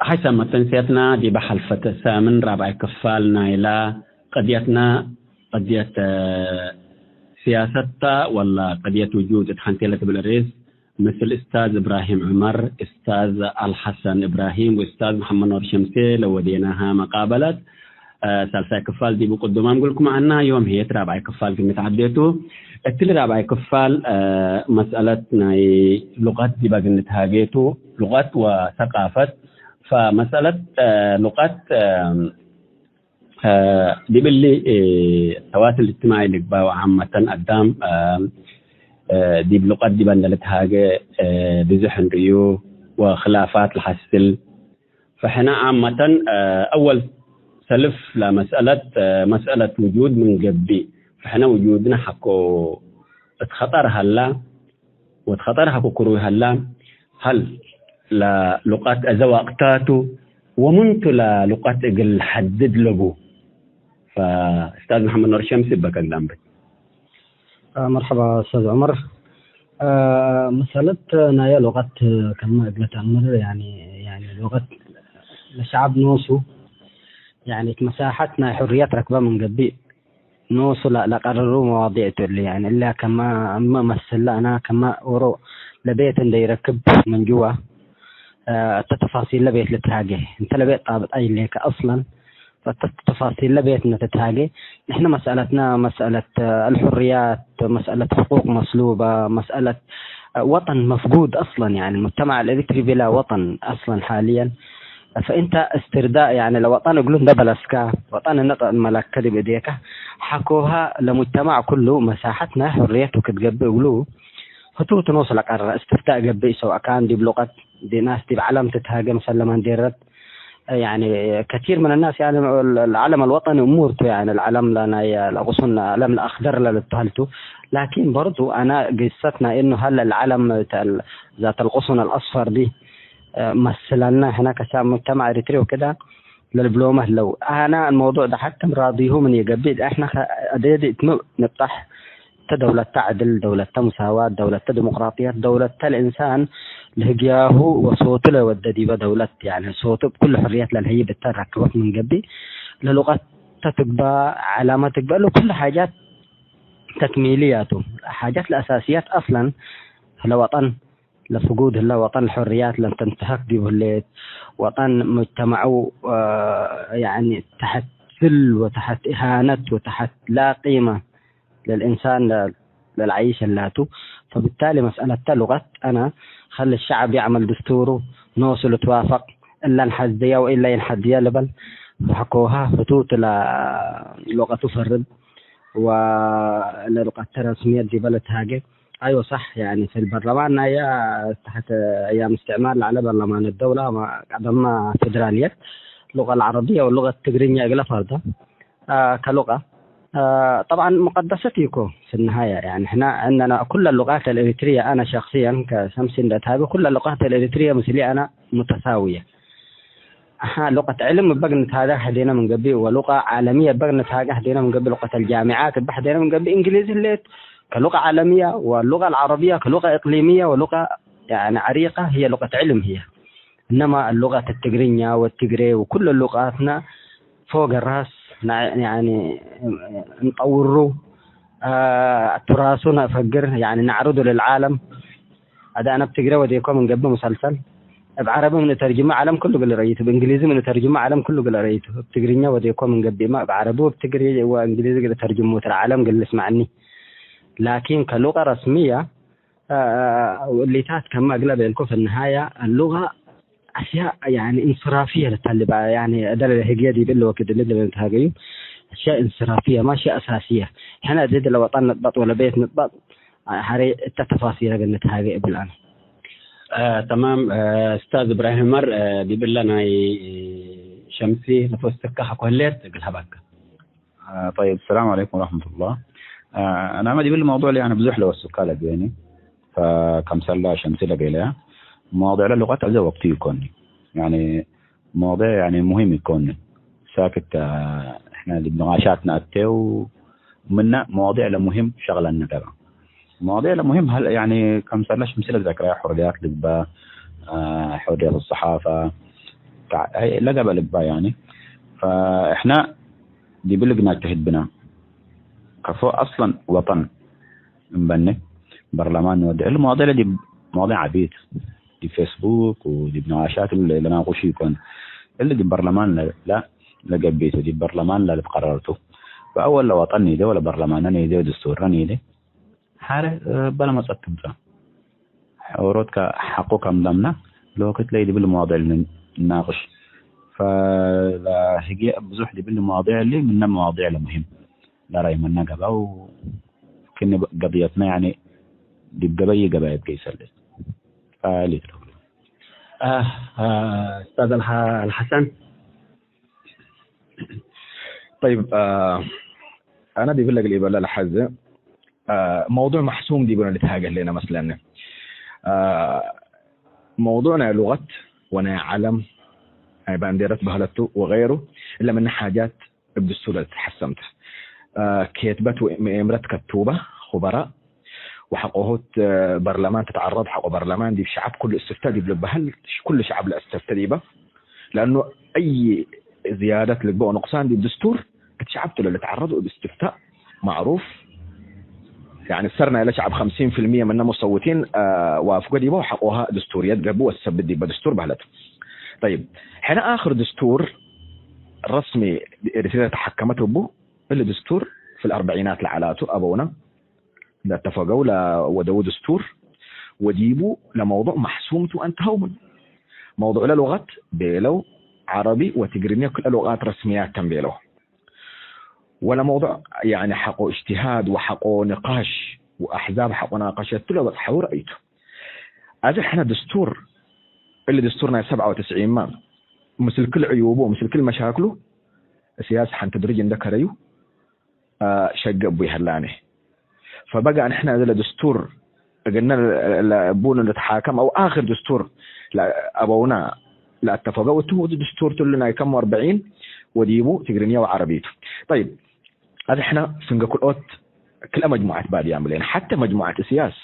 ሓይሳም መተንስያትና ዲበ ሐልፈተ ሳምን ራብዓይ ክፋል ናይላ ቅድየትና፣ ቅድየት፣ እ፣ ስያሰት ተ ወላ ቅድየት ውጁድ እት ሐንቴ ለትብል ርኤስ፣ ምስል እስታዝ እብራሂም ዑመር፣ እስታዝ አልሐሰን እብራሂም ወእስታዝ መሐመድ ኖር ሸምሴ ለወዴናሃ መቃበለት፣ እ፣ ሳልሳይ ክፋል ዲቡ ቅዱማም እግልኩም ዐና። ዮም ህዬ እት ራብዓይ ክፋል ክም ተዐዴቱ፣ እትሊ ራብዓይ ክፋል፣ እ፣ መስአለት ናይ ሉቀት ዲበ እግል ንትሃጌቱ፣ ሉቀት ወሰቃፈት። ፈመስአለት፣ እ፣ ሉቀት፣ እ፣ እ፣ ዲብ እሊ፣ እ፣ ተዋስል እጅትማዒ ልግባእ ወዓመተን አዳም፣ እ፣ እ፣ ዲብ ሉቀት ዲበ እንደ ልትሃጌ፣ እ፣ ብዙሕ እንርእዩ ወክላፋት ለሐስል። ፈሕነ ዓመተን፣ እ፣ አወል ሰልፍ ለመስአለት፣ እ፣ መስአለት ውጁድ ምን ገብእ፣ ፈሕነ ውጁድነ ሐቆ እት ኸጠር ሀላ፣ ወእት ኸጠር ሐቆ ክሩይ ሀላ፣ ሀል ለሉቀት አዘዋቅታቱ ወምንቱ ለሉቀት እግል ሐድድ ለቡ? ፈእስታዝ መሐመድ ኖር ሸምስ እበ ከግዳም በት። አ፣ መርሐባ ኡስታዝ ዑመር። አ፣ መሰለት ናየ ሉቀት ከመ እግለ ተአምር፣ ያኒ፣ ያኒ ሉቀት ለሸዐብ ኖሱ፣ ያኒ እት መሳሐት ናይ ሕርየት ረክበ ምን ገብእ፣ ኖሱ ለ-፣ ለቀርሩ መዋዲዕ ቱ እሊ፣ ያኒ እለ ከመ እመ መስል ለአና ከመ ዎሮ ለቤት እንደ ይረክብ ምን ጅዋ፣ አ፣ እተ ተፋሲል ለቤት ልትሃጌ። እንተ ለቤት ጣብጥ አይሌከ አስለን፣ ፈተ ተፋሲል ለቤት እነ ትትሃጌ። ንሕነ መስአለትና መስአለት አልሑርያት፣ መስአለት ሕቁቅ መስሉበ፣ መስአለት ወጠን መፍጉድ አስለን፣ ያኒ ሙጅተማዕ አልኤሪትሪ ቢላ ወጠን አስለን ሓልየን። ፈእንተ እስትርዳእ፣ ያኒ ለወጠን እግሉ እንደ በለስካ፣ ወጠን እነ ጠእመለከ ዲብ እዴከ፣ ሐኮሃ ለሙጅተማዕ ኩሉ መሳሐት ናይ ሕርየቱ ክትገብእ እግሉ ህቱ ትኖስ ለቀረ እስትፍታእ ገብእ፣ ሰው አካን ዲብ ሉቀት ዲብ ናስ ዲብ ዐለም ትትሃገ ምሰል ለማንዴረት፣ ያኒ ከቲር ምን الناس ያኒ العلم الوطني እሙር ቱ፣ ያኒ العلم ለናይ ለቅሱን ዐለም ለአክደር ለልትሀል ቱ። ላኪን በርዱ አነ ግሰት ናይ እኑ ሀለ العلم ተ-፣ ذات الغصن الأصفر ዲ መስለነ ሕነ ከሳብ ሙጅተማዕ ኤሪትሪ ወክደ ለልብሎመ ህለው። አነ الموضوع ده حتى ራድይሁ ምን ይገብእ፣ እሕነ ከ-፣ አዴዲ እትም ንብጣሕ እተ ደውለተ ዐድል፣ ደውለተ ሙሳዋት፣ ደውለተ ዲሞቅራጥየት፣ ደውለተ ለእንሳን ለህግያሁ ወሶቱ ለወደ ዲበ ደውለት፣ ያኒ ሶቱ እብ ኩሉ ሕርየት ለልሀይብ እተ ረክበት ምን ገብእ፣ ለሉቀት ተትግበእ፣ ዐላመ ትግበእ፣ ለኩሉ ሓጃት ተክሚልያቱ፣ ሓጃት ለአሳስያት አስለን ለወጠን ለፍጉድ ህለ፣ ወጠን ሕርያት ለእንተንተሀክ ዲብ ህሌት፣ ወጠን ሙጅተመዑ፣ አ፣ ያኒ ተሐት ዝል ወተሐት ኢሃነት ወተሐት ላ ቂመ ለልእንሳን ለ-፣ ለልዓይሽ ህላቱ። ፈብታሊ መስአለተ ሉቀት አነ ኸሊ ሸዐብ ይዐመል ድስቱሩ ኖሱ ልትዋፈቅ፣ እለን ሐዝየ ወእለ ኢንሐዝየ ልበል፣ ፈሐኮሃ ህቱቱ ለሉቀቱ ፈርድ ወለሉቀተ ረስምየት ዲበ ልትሃጌ። አይወ ሳሕ፣ ያኒ ፊ ልበርለማን ናየ ተሐት አያም እስትዕማር ለዐለ በርለማን ደውላ ቀደመ ፌደራልየት ሉቀ ለዐረብየ ወሉቀት ትግርኛ እግለ ፈርደ። አ፣ ከሉቀ፣ አ፣ ጠብዓን ሙቀደሰት ኢኮ። ፊ ነሃየ፣ ያኒ፣ ሕነ ዕንደና ኩለ ሉቃት አልኤሪትርየ፣ አነ ሸክስየን ከሸምሲ እንደ እትሃቤ፣ ኩለ ሉቃት አልኤሪትርየ ምስሊ አነ ሙተሳውየ። አሃ፣ ሉቀት ዕልም እበ ንትሃጌ ሐዴነ ምን ገብእ፣ ወሉቀ ዓለምየ እበ ንትሃጌ ሐዴነ ምን ገብእ፣ ሉቀት አልጃሚዓት እበ ሐዴነ ምን ገብእ፣ እንግሊዝ ህሌት ከሉቀ ዓለምየ፣ ወሉቀ አልዐረብየ ከሉቀ እቅሊምየ፣ ወሉቀ፣ ያኒ፣ ዐሪቀ ህየ ሉቀት ዕልም ህየ። እነማ ሉቀት ትግርኛ ወትግሬ ወኩለ ሉቃትነ ፎገ ራስ ነ-፣ ያኒ፣ እንጠውሩ፣ አ፣ ቱራሱ ነአፈግር፣ ያኒ፣ ነዕርዱ ለልዓለም። አዳ አነ እብ ትግረ ወዴኮ ምን ገብእ ሙሰልሰል፣ እብ ዐረቢ ምን እተርጅመ ዐለም ክሉ እግል ረአይቱ፣ እብ እንግሊዚ ምን እተርጅመ ዐለም ክሉ እግል ረአይቱ። እብ ትግርኛ ወዴኮ ምን ገብእመ፣ እብ ዐረቢ ወእብ ትግሬ ወእንግሊዚ እግል እተርጅሙ ትረ ዐለም እግል ልስመዐኒ። ላኪን ከሉቀ ረስምየ፣ አ፣ እሊታት ከመ እግለ ቤልኮ፣ ፍንሃያ አሉቀ አሽያእ፣ ያኒ፣ እንስራፍየ ለታልባ፣ ያኒ፣ እደለ ህግየ ዲብ እሊ ወክድ እሊ ለልትሃገዩ፣ አሽያእ እንስራፍየ፣ ማ አሽያእ አሳስየ። ሕነ እዜ ለወጠን ንጥበጥ ወለቤት ንጥበጥ፣ ሐሬ እተ ተፋሲረ እግል ንትሃገ እብል አነ። አ፣ ተማም፣ አ፣ እስታዝ እብራሂም ዑመር፣ አ፣ ዲብ እለ ናይ ሸምሲ ለትወስከ ሐቆ ህሌት እግል ሀባከ። አ፣ ጠይብ፣ ሰላም ዐለይኩም ወረሕመቱላህ። አ፣ አናመ ዲብ እሊ መውዱዕ ያኒ ብዙሕ ለወስከ ለቤኒ፣ ፈከምሰለ ሸምሲ ለቤለያ፣ መዋዲዕ ለሉቀት አዜ ወቅቱ ኢኮኒ። ያኒ መዋዲዕ ያኒ ሙሂም ኢኮኒ። ሳክት፣ አ፣ እሕነ ዲብ ንቃሻት ነአቴው ምነ መዋዲዕ ለሙሂም ሸቅለነ ገብአ። መዋዲዕ ለሙሂም ሀል ያኒ ከምሰለ ሸምሲ ለትዘክረያ ሑርያት ልግበእ፣ አ፣ ሑርያት ሰሓፈ፣ ታ-፣ ሀይ ለገብአ ልግበእ ያኒ። ፈእሕነ ዲብ እሊ እግል ነጅተህድ ብነ። ከፎ አስለን ወጠን እምበኒ በርለማን ንወዴ። እሊ መዋዲዕ ለዲብ መዋዲዕ ዐቢት ዲብ ፌስቡክ ወዲብ ነቃሻት እሊ ለናቁሽ ኢኮን። እሊ ዲብ በርለማን ለ-፣ ለ-፣ ለገብእ ቱ፣ ዲብ በርለማን ለልትቀረር ቱ። ፈአወል ለወጠን ኒዴ ወለበርለማንነ ኒዴ ወድስቱርነ ኒዴ። ሐረ እበ ለመጸት ትምጸእ። ሐውሮትከ ሐቆ ከም ደምነ ለወክት ለኢዲብል መዋዲዕ ልንናቅሽ። ፈለህግየ ብዙሕ ዲብል መዋዲዕ እሊ ምነ መዋዲዕ ለሙሂም ለረይመነ ገብአው ክኒ ገድየትነ ያኒ ዲብ ገበይ ገበየት ገይሰ እሊ። ፈሊት ለሁ። አህ፣ አህ፣ ኡስታዝ አልሐ-፣ አልሐሰን። ጠይብ፣ አ፣ አነ ዲብለ እግል ኢበለ ለሐዜ፣ አ፣ መውዱዕ መሕሱም ዲብነ ልትሃገ ህሌነ መስለኒ። አ፣ መውዱዕ ናይ ሉቀት ወናይ ዐለም፣ ናይ ባንዴረት በህለቱ ወገይሩ፣ እለ ምነ ሓጃት እብ ድስቱር ለልትሐሰምተ። አ፣ ኬትበት ወምኤምረት ከቱበ ኹበራእ ወሐቆሁ እት በርለማን ትትዐረድ፣ ሐቆ በርለማን ዲብ ሸዐብ ክሉ እስትፍታ ዲብ ልበህል፣ ክሉ ሸዐብ ለእስተፍተ ዲበ። ለአኑ አይ ዝያደት ልግበእ ወንቅሳን ዲብ ድስቱር እት ሸዐብ ቱ ለልትዐረድ፣ ወእብ እስትፍታእ ማዕሩፍ፣ ያኒ ሰር ናይለ ሸዐብ ሐምሲን ፊልምየ ምነ ሙሰውቲን፣ አ፣ ዋፍጎ ዲበ ወሐቆሃ ድስቱርየት ገብእ ወትሰብት ዲበ ድስቱር በህለት። ጠይብ፣ ሕነ አክር ድስቱር ረስሚ ኤሪትርየ ለተሐከመት እቡ፣ እሊ ድስቱር ፊ አልአርበዒናት ለዐላቱ አበውነ ለአተፈገው ለወደዉ ድስቱር ወዲቡ ለመውዱዕ መሕሱም ቱ አንተሀው ምኑ። መውዱዕ ለሉቀት ቤለው፣ ዐረቢ ወትግርኛ ክልኤ ሉቃት ረስምያት ተን ቤለው። ወለመውዱዕ ያኒ ሐቆ እጅትሃድ ወሐቆ ንቃሽ ወአሕዛብ ሐቆ ናቀሸቱ ለበጽሐው ረአይቱ። አዜ ሕነ ድስቱር፣ እሊ ድስቱር ናይ ሰብዓ ወትስዒንመ ምስል ክል ዕዩቡ ምስል ክል መሻክሉ፣ እስያስ ሐንቲ ድርጅ እንደ ከረዩ፣ አ፣ ሸገ እቡ ይሀላኒ። ፈበጋ ንሕነ እለ ድስቱር እግልነ ለ-፣ ለእቡኑ ልትሓከም አው አክር ድስቱር ለአበውና ለአተፈገው እቱ ድስቱር ቱ እሊ ናይ ከም ወአርበዒን ወዲቡ ትግርኛ ወዐረቢ ቱ። ጠይብ፣ አዜ ሕነ ፍንገ ክልኦት ክልኤ መጅሙዐት ባድያም ብሌን፣ ሐተ መጅሙዐት እስያስ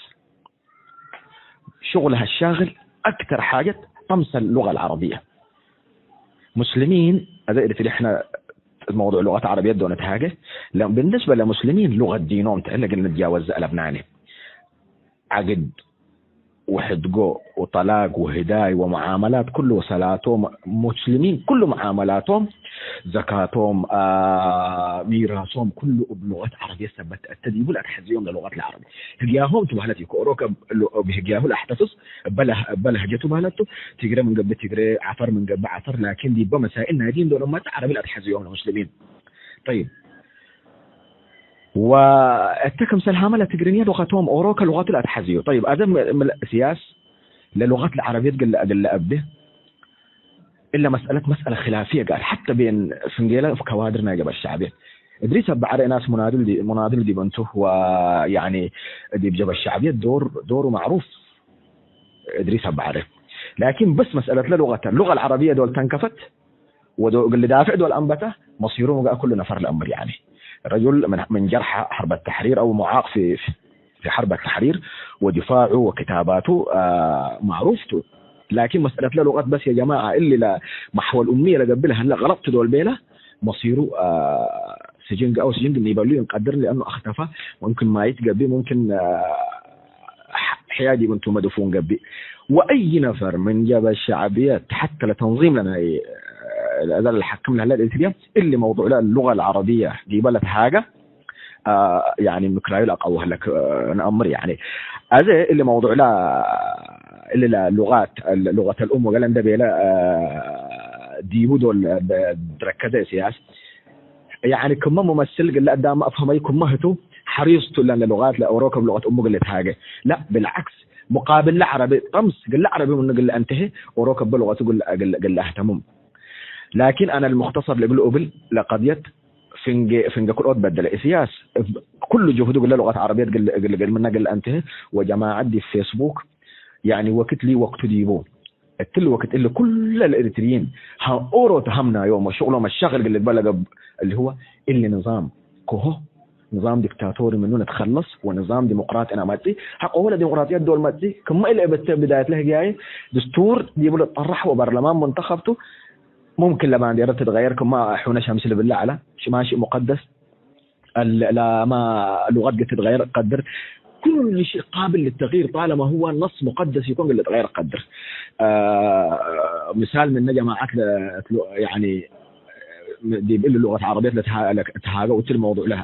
ሽቁልሀ ሻግል አክተር ሓጀት አምሰል ሉቀ አልዐረብየ። ሙስሊሚን፣ አዜ እድትሊ ሕነ መውዱዕ ሉቀት ዐረብየት ዶነ ተሃጌ፣ ለ-፣ ብንስበ ለሙስሊሚን ሉቀት ዲኖም ተ፣ እለ እግል ንትጃወዝ አለብናኒ። ዐግድ ወሕድጎ ወጠላቅ ወህዳይ ወመዓመላት ኩሉ ወሰላቶም፣ ሙስሊሚን ኩሉ መዓመላቶም፣ ዘካቶም፣ አ፣ ሚራሶም ኩሉ እብ ሉቀት ዐረብየት ሰበት ተአተ ዲቡ ለአትሐዝዮም ለሉቀት ለዐረብ። ህግያሆም ቱ በህለት ኢኮ፣ ኦሮከ እብ ህግያሁ ለአሕተፍዝ እበ ለህ-፣ እበ ለህጀቱ በህለቱ፣ ትግረ ምን ገብእ ትግረ፣ ዐፈር ምን ገብእ ዐፈር፣ ላኪን ዲበ መሳኢል ናይ ዲን ዶል እመተ ዐረቢ ለአትሐዝዮም ለሙስሊሚን። ጠይብ። ወእተ ክምሰል ሀመ ለትግርኛ ሉቀቶም ኦሮከ ሉቀቱ ለአትሐዝዮ። ጠይብ፣ አዘ ም-፣ ም-፣ ስያስ ለሉቀት ለዐረብየት ግለ፣ ግለ አብዴ እለ መስአለት መስአለ ክላፍየ ጋር ሐተ ቤን ፍንጌለ ከዋድር ናይ ጀበ ሸዕብየት። እድሪስ አበ ዐረ እናስ ሙናድል ዲ-፣ ሙናድል ዲብ እንቱ ወያኒ ዲብ ጀበ ሸዕብየት ዶር፣ ዶሩ ማዕሩፍ እድሪስ አበ ዐረ። ላኪን በስ መስአለት ለሉቀተ፣ ሉቀ አልዐረብየ ዶል ተንከፈት ወዶ እግል ልዳፍዕ ዶል አንበተ መሲሩ ምጋ ኩሉ ነፈር ለአምር ያኒ። ረጁል ምን፣ ምን ጀርሐ ሐርብ ተሕሪር አው ሙዓቅ ፊ፣ ፊ ሐርብ ተሕሪር ወድፋዑ ወክታባቱ፣ አ፣ ማዕሩፍ ቱ። ላኪን መስአለት ለሉቀት በስ ያ ጀማዐ እሊ ለመሕወል ኡምየ ለገብእ ለሀለ ገለጥ ቱ ዶል ቤለ መሲሩ፣ አ፣ ስጅን ገአው ስጅን ግን ይበሉ ይንቀድር ሊአኑ አክተፈ ሙምክን ማይት ገብእ ሙምክን፣ አ፣ ከያዲ ምን ቱ መድፉን ገብእ። ወአይ ነፈር ምን ጀብሀት ሸዕብየት ሐተ ለተንዚም ለናይ፣ ለአዛል ለሐክም ለህለ ኤሪትርየ፣ እሊ መውዱዕ ለሉገ አልዐረብየ ዲበ ለትሃገ፣ አ፣ ያኒ ምክራዩ ለአቀውህ ለክ ነአምር። ያኒ አዜ እሊ መውዱዕ ለ፣ እሊ ለሉጋት፣ ሉገት አልኡም ወገለ እንደ ቤለ፣ አ፣ ዲቡ ዶል ትረከዘ እስያስ፣ ያኒ ክመ ሙመስል ግለ አዳም አፍሀመዩ ክመ ህቱ ሐሪስ ቱ እለን ለሉጋት ለኦሮከብ ሉገት እሙ ግለ ትሃገ። ላ ብልዓክስ ሙቃብል ለዐረቢ ጠምስ ግለ ዐረቢ ምኑ ግለ አንተሄ ኦሮከብ ሉገቱ ግለ፣ ግለ፣ ግለ አህተሙም። ላኪን አነ ልሙክተሰር ልእግሉ እብል ለቀድየት ፍንጌ፣ ፍንጌ ክልኦት በደለ። እስያስ እብ ኩሉ ጅሁዱ ግለ ሉቀት ዐረብየት ግል፣ ግል፣ ግል ምነ ግል አንትህ ወጀማዐት ዲብ ፌስቡክ፣ ያኒ ወክት ሊ ወክቱ ዲቡ። እትሊ ወክት እሊ ኩለ ለኤሪትርይን ሀ-፣ ኦሮ ተሀምናዮም ወሽቅሎም አሻቅል ግል ልግበእ ለገብ እሊ ህወ እሊ ንዛም ኮሆ፣ ንዛም ዲክታቶሪ ምኑ ንትከለስ ወንዛም ዲሞቅራጢ ነአመጽእ። ሐቆ ወለ ዲሞቅራጥየት ዶል መጽእ ክመ እሊ እበተ ብዳየት ለህግያዬ ድስቱር ዲቡ ልጠረሕ ወበርለማን ሙንተኸብ ቱ። ሙምክን ለባንዴረት ትትገየር ክማ አሑነ ሸምስ ልብለ ዐለ፣ ሽማሺ ሙቀደስ፣ ለ-፣ ለማ ሉቀት እግል ትትገየር ቀድር። ኩሉ ሺ ቃብል ልተግይር ጣለማ ሁወ ነስ ሙቀደስ ይኮን እግል ልትገየር ቀድር። አ፣ ምሳል ምነ ጀማዐት ለ-፣ ያኒ ዲብ እሊ ሉቀት ዐረብየት ለትሃ-፣ ለትሃገ ወእትሊ መውዱዕ ለህ፣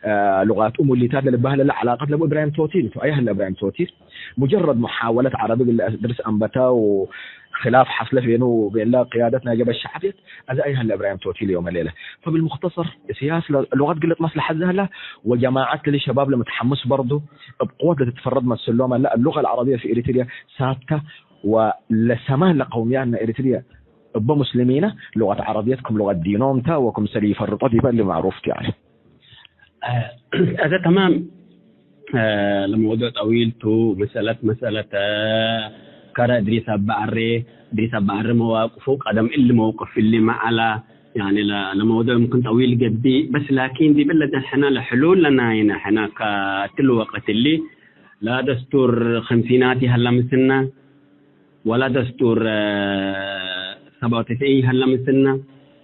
አ፣ ሉቀት እሙሊታት ለልባህ ለለ ዐላቀት ለቡ እብራሂም ቶቲል ቱ። አየ ሀለ እብራሂም ቶቲል? ሙጀረድ ሙሓወለት ዐረቢ እግል ለአድርስ አንበተ ወክላፍ ሐስለ ቤኑ ወቤንለ ቅያደት ናይ ጀብሀት ሸዕብየት፣ አዜ አይ ሀለ እብራሂም ቶቲል ዮመ ሌለ። ፈብልሙክተሰር፣ እስያስ ለ-፣ ሉቀት ግልጥ መስለሐት ዘህላ ወጀማዐት እሊ ሸባብ ለመትሐምስ በርዱ እብ ቅወት ለትትፈረድ መስሎም አለ። አሉቀ አልዐረብየ ፊ ኤሪትርየ ሳብተ ወለሰማን ለቀውምያት ናይ ኤሪትርየ እበ ሙስሊሚነ ሉቀት ዐረብየት ክም ሉቀት ዲኖም ተ ወክምሰል ኢፈርጦ ዲበ እሊ ማዕሩፍ ቱ። ያኒ አዜ ተማም፣ አ፣ ለመውዱዕ ጠዊል ቱ፣ መሰለት፣ መሰለት፣ አ፣ ከረ እድሪስ አባዐሬ፣ እድሪስ አባዐሬ መዋቅፉ ቀደም እሊ መውቅፍ እሊ መዐላ፣ ያኒ ለ-፣ ለመውዱዕ ምክን ጠዊል ገብእ፣ በስ ላኪን ዲብ እለ ዘን ሕነ ለሕሉል ለናይነ ሕነ ከእትሊ ወቅት እሊ ላ ደስቱር ክምሲናት ይሀለ ምስነ፣ ወላ ደስቱር፣ አ፣ ሰብዓ ወትስዒን ይሀለ ምስነ፣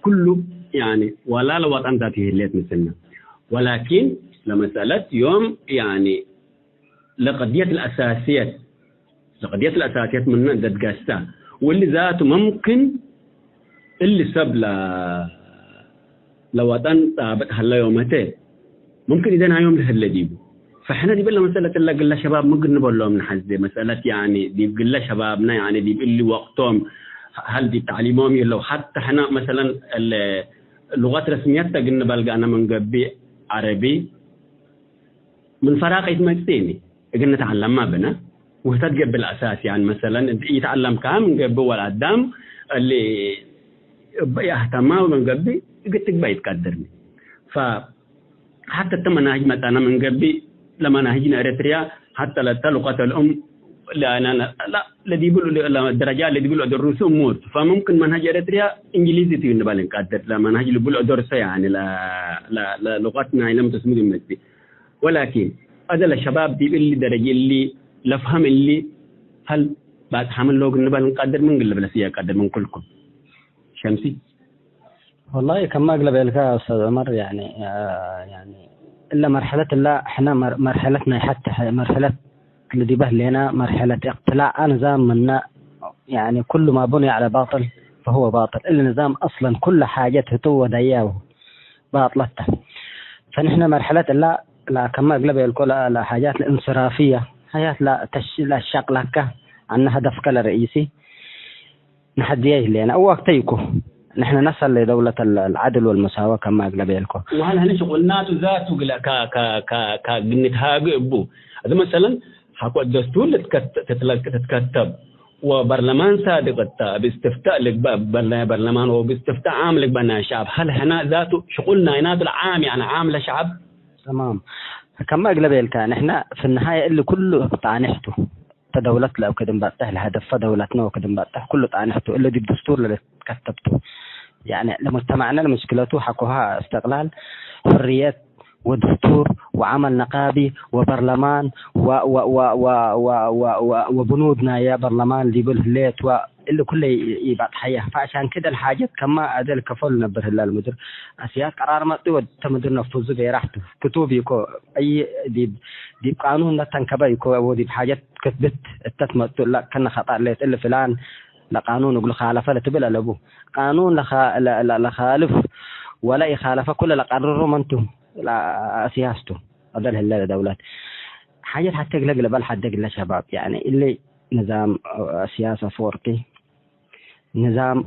ኩሉ ያኒ ወላ ለወጠን ዛቱ ይህሌት ምስነ። ወላኪን ለመሰለት ዮም ያኒ ለቀድየት ለአሳስየት፣ ለቀድየት ለአሳስየት ምነ እንደ ትገሳ፣ ወእሊ ዛቱ መምክን እሊ ሰብ ለ-፣ ለወጠን ጻብጥ ሀለ ዮመተ፣ ሙምክን ኢደናዮም ለህለ ዲቡ። ፈሕነ ዲብ እለ መሰለት እለ ግለ ሸባብ ምን ግንበሎም ነሐዜ መሰለት፣ ያኒ ዲብ ግለ ሸባብነ፣ ያኒ ዲብ እሊ ወቅቶም ሀል ዲብ ተዕሊሞም ይህለው። ሐተ ሕነ መሰለን እለ ሉቀት ረስምየት ተ ግንበል ገአነ ምን ገብእ ዐረቢ፣ ምን ፈራቅ ኢትመጽእኒ፣ እግል ንትዐለማ ብነ፣ ወህተ ትገብእ ለአሳስ፣ ያን መሰለን፣ እብ ኢተዐለምካሀ ምን ገብእ ወለአዳም እሊ እበ ይአህተማ ምን ገብእ፣ እግል ትግበእ ኢትቀድርኒ። ፈሐተ እተ መናህጅ መጽአነ ምን ገብእ፣ ለመናህጅነ ኤረትርያ፣ ሐተ ለተ ሉቀተ ልኡም፣ ለአነ፣ ለ-፣ ለዲቡ ለ-፣ ለደረጃ ለዲቡ ለደሩሱ እሙር። ፈሙምክን መንሀጅ ኤረትርያ እንግሊዝ ቱ እንበል እንቀድር፣ ለመንሀጅ ልቡ ለደርሰ፣ ያኒ ለ-፣ ለ-፣ ለሉቀት ናይለ ምትስምድ ይመጽእ። ወላኪን፣ አዜ ለሸባብ ዲብ እሊ ደረጅ እሊ ለፍሀም እሊ፣ ሀል ባጽሐ ምን ሎግ እንበል እንቀድር፣ ምን ግልብ ለስየ ቀድር ምን ክልኩም? ሸምሲ። ወላሂ፣ ከማ እግለ ቤልካ ኡስታዝ ዑመር፣ ያኒ፣ አ፣ ያኒ፣ እለ መርሐለት እላ ሕነ መር-፣ መርሐለት ናይ ሐተ ሐ-፣ መርሐለት ለዲበ ህሌነ መርሐለት እቅትላዕ ንዛም ምነ፣ ያኒ፣ ኩሉ ማ ቡንየ ዐለ ባጥል ፈሁወ ባጥል። እሊ ንዛም አስለን ኩለ ሓጀት ህቱ ወደያሁ ባጥለት ተ። ፈንሕነ መርሐለት እላ፣ ላ ከመ እግለ ቤልኮ ለ-፣ ለሓጃት ለእንስራፍየ፣ ሓጃት ለተሽ-፣ ለአሻቅላከ፣ አነ ሀደፍከ ለረኢሲ፣ ነሐድየ ህሌነ እወ አክተይኩ። ንሕነ ነሰል ለደውለት አል-፣ አልዐድል ወልመሳወ ከመ እግለ ቤልኮ። ወሀል ህነ ሽቁልናቱ ዛቱ ግለ ከ-፣ ከ-፣ ከ-፣ ከ-፣ ግንትሃግ እቡ። አዚ መሰለን ሐቆ ደስቱር ልትከት-፣ ትትለቅ-፣ ትትከተብ ወበርለማን ሳድቅ እተ እብ እስትፍታእ ልግበእ፣ በርለ-፣ በርለማን ወእብ እስትፍታእ ዓም ልግበእ ናይ ሸዐብ። ሀል ሕነ ዛቱ ሽቁል ናይናቱ ለዓም፣ ያኒ ዓም ለሸዐብ? ተማም። ከመ እግለ ቤልካ፣ ንሕነ ፊ ነሃየ እሊ ኩሉ እብ ጣኔሕ ቱ። እተ ደውለት ለእብ ክድም በጽሕ፣ ለሀደፈ ደውለትነ ወክድም በጽሕ ኩሉ ጣኔሕ ቱ። እሊ ዲብ ድስቱር ለልትከተብ ቱ። ያኒ ለሙጅተማዕነ ለምሽክለቱ ሐቆሃ እስትቅላል፣ ሕርየት፣ ወድስቱር ወዐመል ነቃቢ ወበርለማን ወ-፣ ወ-፣ ወ-፣ ወ-፣ ወ-፣ ወ-፣ ወ-፣ ወብኑድ ናየ በርለማን ዲብል ህሌት ወ-፣ እሊ ኩለ ኢ-፣ ኢበጽሐየ። ፈአሻን ክደ ለሓጀት ከማ አደል ከፎ ልነብር ህላ ልምድር። አስያስ ቀራር መጽእ ወተ ምድር ነፍዙ ቤራሕቱ ክቱብ ኢኮ። አይ ዲብ፣ ዲብ ቃኑን ለተንከበ ኢኮ ወዲብ ሓጀት ክትብት እተ ትመጽእ እላ ከነ ኸጠእ ሌት እሊ ፍላን ለቃኑን እግሉ ካልፈ ለትብል አለቡ። ቃኑን ለኻ-፣ ለ-፣ ለ-፣ ለኻልፍ ወለ ኢኻለፈ ኩለ ለቀርሩ መንቱ ለአስያስቱ። አደል ህለ ለደውለት ሓጀት ሐቴ እግለ ግለበል ሐደግ ለሸባብ፣ ያኒ እሊ ንዛም አስያስ አፈወርቂ ንዛም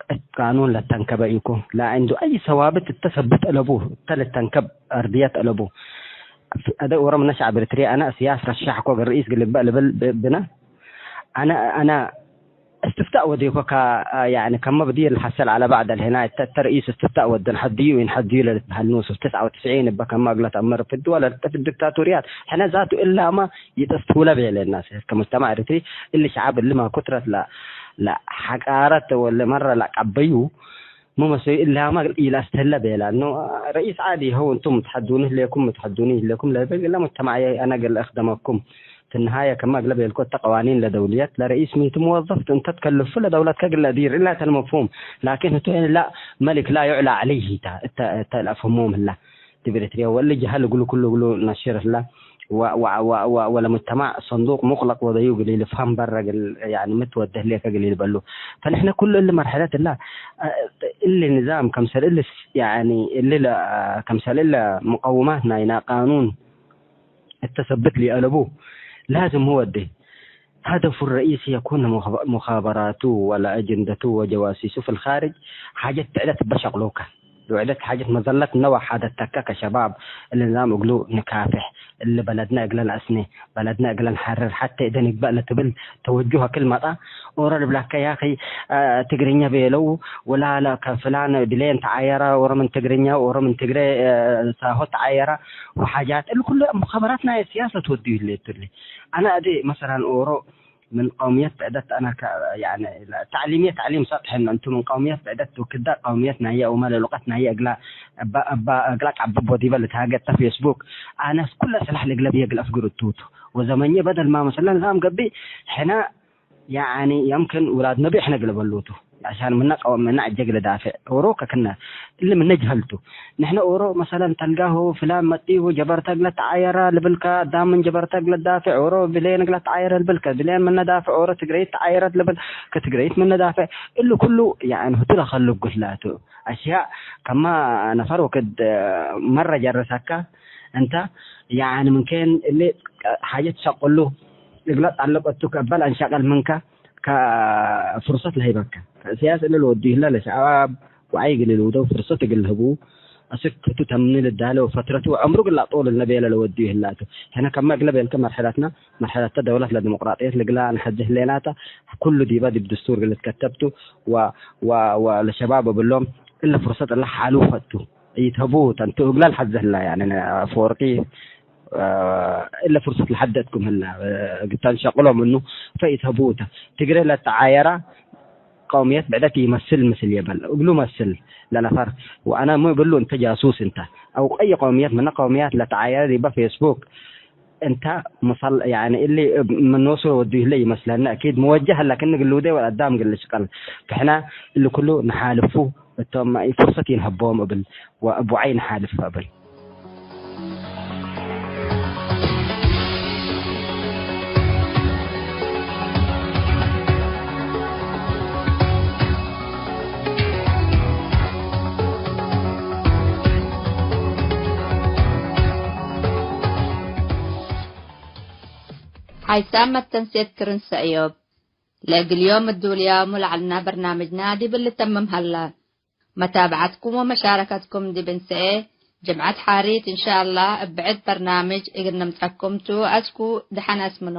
እት ቃኑን ለተንከበ ኢኮ። ለዐንዱ አይ ሰዋብት እተ ሰብት አለቡ፣ እተ ልተንከብ አርድየት አለቡ። አደ ኦሮምነ ሸዕብ ኤሪትርየ አነ አስያስ ረሻሕኮ እግል ርኢስ ግልበእ ልብል ብ-፣ ብነ። አነ፣ አነ እስትፍታእ ወዴኮ ከ-፣ ያኒ ከመ ብድየ ልሐሰል ዐለ ባዕድ አልሄና እተ፣ እተ ርኢስ እስትፍታእ ወደን ሐድዩ ኢንሐድዩ ለልትበሀል ኑስ ትስዐ ወትስዒን እበ ከመ እግለ ተአምር ፊ ድወል፣ እተ ፊ ዲክታቶርያት ሕነ ዛቱ እላመ ይጠፍቱለ ቤለ እናስ ከሙጅተማዕ ኤሪትሪ እሊ ሸዐብ እሊ ማ ኩትረት ለ-፣ ለሐቃረት ወለ መረ ለቀበዩ ሙ መሰዩ እላመ ኢለአስተህለ ቤለ። እኑ ረኢስ ዓዲ ይሀው እንቱም ትሐዱኒ ህሌኩም ትሐዱኒ ህሌኩም ለህበ እግለ ሙጅተማዕየ አነ እግል እክደመኩም። ፊ ነሃየ ከመ እግለ ቤልኮ እተ ቀዋኒን ለደውልየት ለረኢስ ሚቱ ሙወዘፍቱ እንተ ትከልፉ ለደውለትከ እግል ለአዲር እላ ተልመፍሁም። ላኪን ህቱ ላ መሊክ ላ ዩዕላ ዐለይህ ተ-፣ እተ፣ እተ ለአፍህሞም ህላ። ዲብ ኤሪትርየ ወእሊ ጀሀል እግሉ ኩሉ እግሉ ነሽር ህላ ወ-፣ ወ-፣ ወ-፣ ወ-፣ ወለሙጅተማዕ ሰንዱቅ ሙቅለቅ ወደዩ እግል ኢልፍሀም በረ እግል፣ ያኒ፣ ምትወደህ ሌከ እግል ኢልበሉ። ፈንሕነ ኩሉ እሊ መርሐለት እላ፣ እ፣ እሊ ንዛም ከምሰል እሊ ስ-፣ ያኒ፣ እሊ ለ-፣ ከምሰል እለ ሙቀውማት ናይና ቃኑን እተ ሰብት ሊአለቡ ላዝም ህወ እዴ هدف الرئيس يكون مخ-، مخابراته ولا أجندته وجواسيسه في الخارج حاجة بعدة بشغلوك. لوعدت حاجة مظلة نوع حادث تكا كشباب اللي نظام اقلو نكافح، اللي بلدنا اقلن اسني، بلدنا اقلن حرر، حتى اذا نقبل لتبل توجه كلمة ኦሮ ልብላከ ያኺ፣ አ፣ ትግርኛ ቤለው ወላ ለ ከፍላን ብሌን ተዓየረ፣ ኦሮ ምን ትግርኛ፣ ኦሮ ምን ትግሬ፣ አ፣ ሳሆ ተዓየረ ወሓጃት፣ እሊ ኩሉ ሙኸበራት ናይ ስያሰት ወድዩ ህሌቱ እሊ። አነ አዜ መሰለን ኦሮ ምን ቀውምየት ብዕደት አነ ከ-፣ ያኒ ተዕሊምየ ተዕሊም ሰጥሕ እነ እንቱ ምን ቀውምየት ብዕደት ወክዳ ቀውምየት ናየ አውመ ለሉቀት ናየ እግላ እባ፣ እባ እግላ ቀብብ ወዲበ ልትሃገ እተ ፌስቡክ አነ ኩለ ስላሕ ልግለብየ እግል አፍግር እቱቱ። ወዘመንየ በደል ማ መሰለን ዛም ገብእ ሕነ ያኒ የምክን ውላድ ነቢ ሕነ እግለ በሉቱ። አሻን ምነ ቀወም ምነ እጀ እግለ ዳፌዕ ኦሮ ከክነ እሊ ምነ ጅሀልቱ። ንሕነ ኦሮ መሰለን ተልጋሁ ፍላን መጺሁ ጀበርተ እግለ ተዓየረ ልብልከ፣ አዳም ምን ጀበርተ እግለ ዳፌዕ ኦሮ ብሌን እግለ ተዓየረ ልብልከ፣ ብሌን ምነ ዳፌዕ ኦሮ ትግረይት ተዓየረት ልብል ከትግረይት ምነ ዳፌዕ። እሊ ኩሉ ያኒ ህቱ ለከልብ ጉድላቱ። አሽያእ ከማ ነፈር ወክድ መረ ጀረሰከ እንተ ያኒ ምንኬን እሊ ሓጀት ሸቅሉ እግለ ጣልቅ እቱ ከበል አንሸቀል ምንከ ከፍርሰት ለህይበከ። ከእስያስ እሊ ለወድዩ ህለ ለሸባብ ወዐይ እግል ልውደው ፍርሰት እግል ልህቡ፣ አስክ ህቱ ተምኒ ልዳለ ወፈትረቱ ወዕምሩ እግል ለአጦል እልነ ቤለ ለወድዩ ህላቱ። ሕነ ከመ እግለ ቤልከ መርሐለትነ፣ መርሐለተ ደውለት ለዲሞቅራጥየት ልግላ ነሐዜ ህሌናተ፣ ኩሉ ዲበ ዲብ ድስቱር እግል ልትከተብቱ ወ-፣ ወ-፣ ወለሸባብ እብሎም እለ ፍርሰት እለ ሓሉ ፈቱ። ኢትሀቡ ተንቱ እግለ ለሐዜ ህላ፣ ያኒ አፈወርቂ እለ ፍርሰት ለሐደትኩም ህላ፣ እግል ተንሸቅሎ ምኑ ፈኢትሀቡተ። ትግሬ ለተዓየራ ቀውምየት ብዕደት ኢመስል ምስል የበል፣ እግሉ መስል ለነፈር። ወአነ ሚ እብሉ እንተ ጃሱስ እንተ፣ አው ቀይ ቀውምየት ምነ ቀውምያት ለተዓየረ ዲበ ፌስቡክ እንተ ምሰል፣ ያኒ እሊ እብ ምን ኖሱ ወዱ ህለ ኢመስለነ። አኪድ መወጀህ ለክን ግሉዴ ወአዳም ግል ሽቀል። ፍሕና እሊ ኩሉ ነሓልፉ እቶም ፍርሰት ኢንሀቦም እብል ወእብ ወዐይ ነሓልፍ እብል። ሓይሳም መተንሴት ክርን ሰእዮብ። ለእግል ዮም እዱልያሙ ለዐልና በርናምጅና ዲብ ልተምም ሀላ። መታብዐትኩም ወመሻረከትኩም ዲብ እንሰኤ ጅምዐት ሓሪት እንሻአላህ እብ ብዕድ በርናምጅ እግል ነምጸኩም ቱ። አስኩ ደሐን አስምኖ።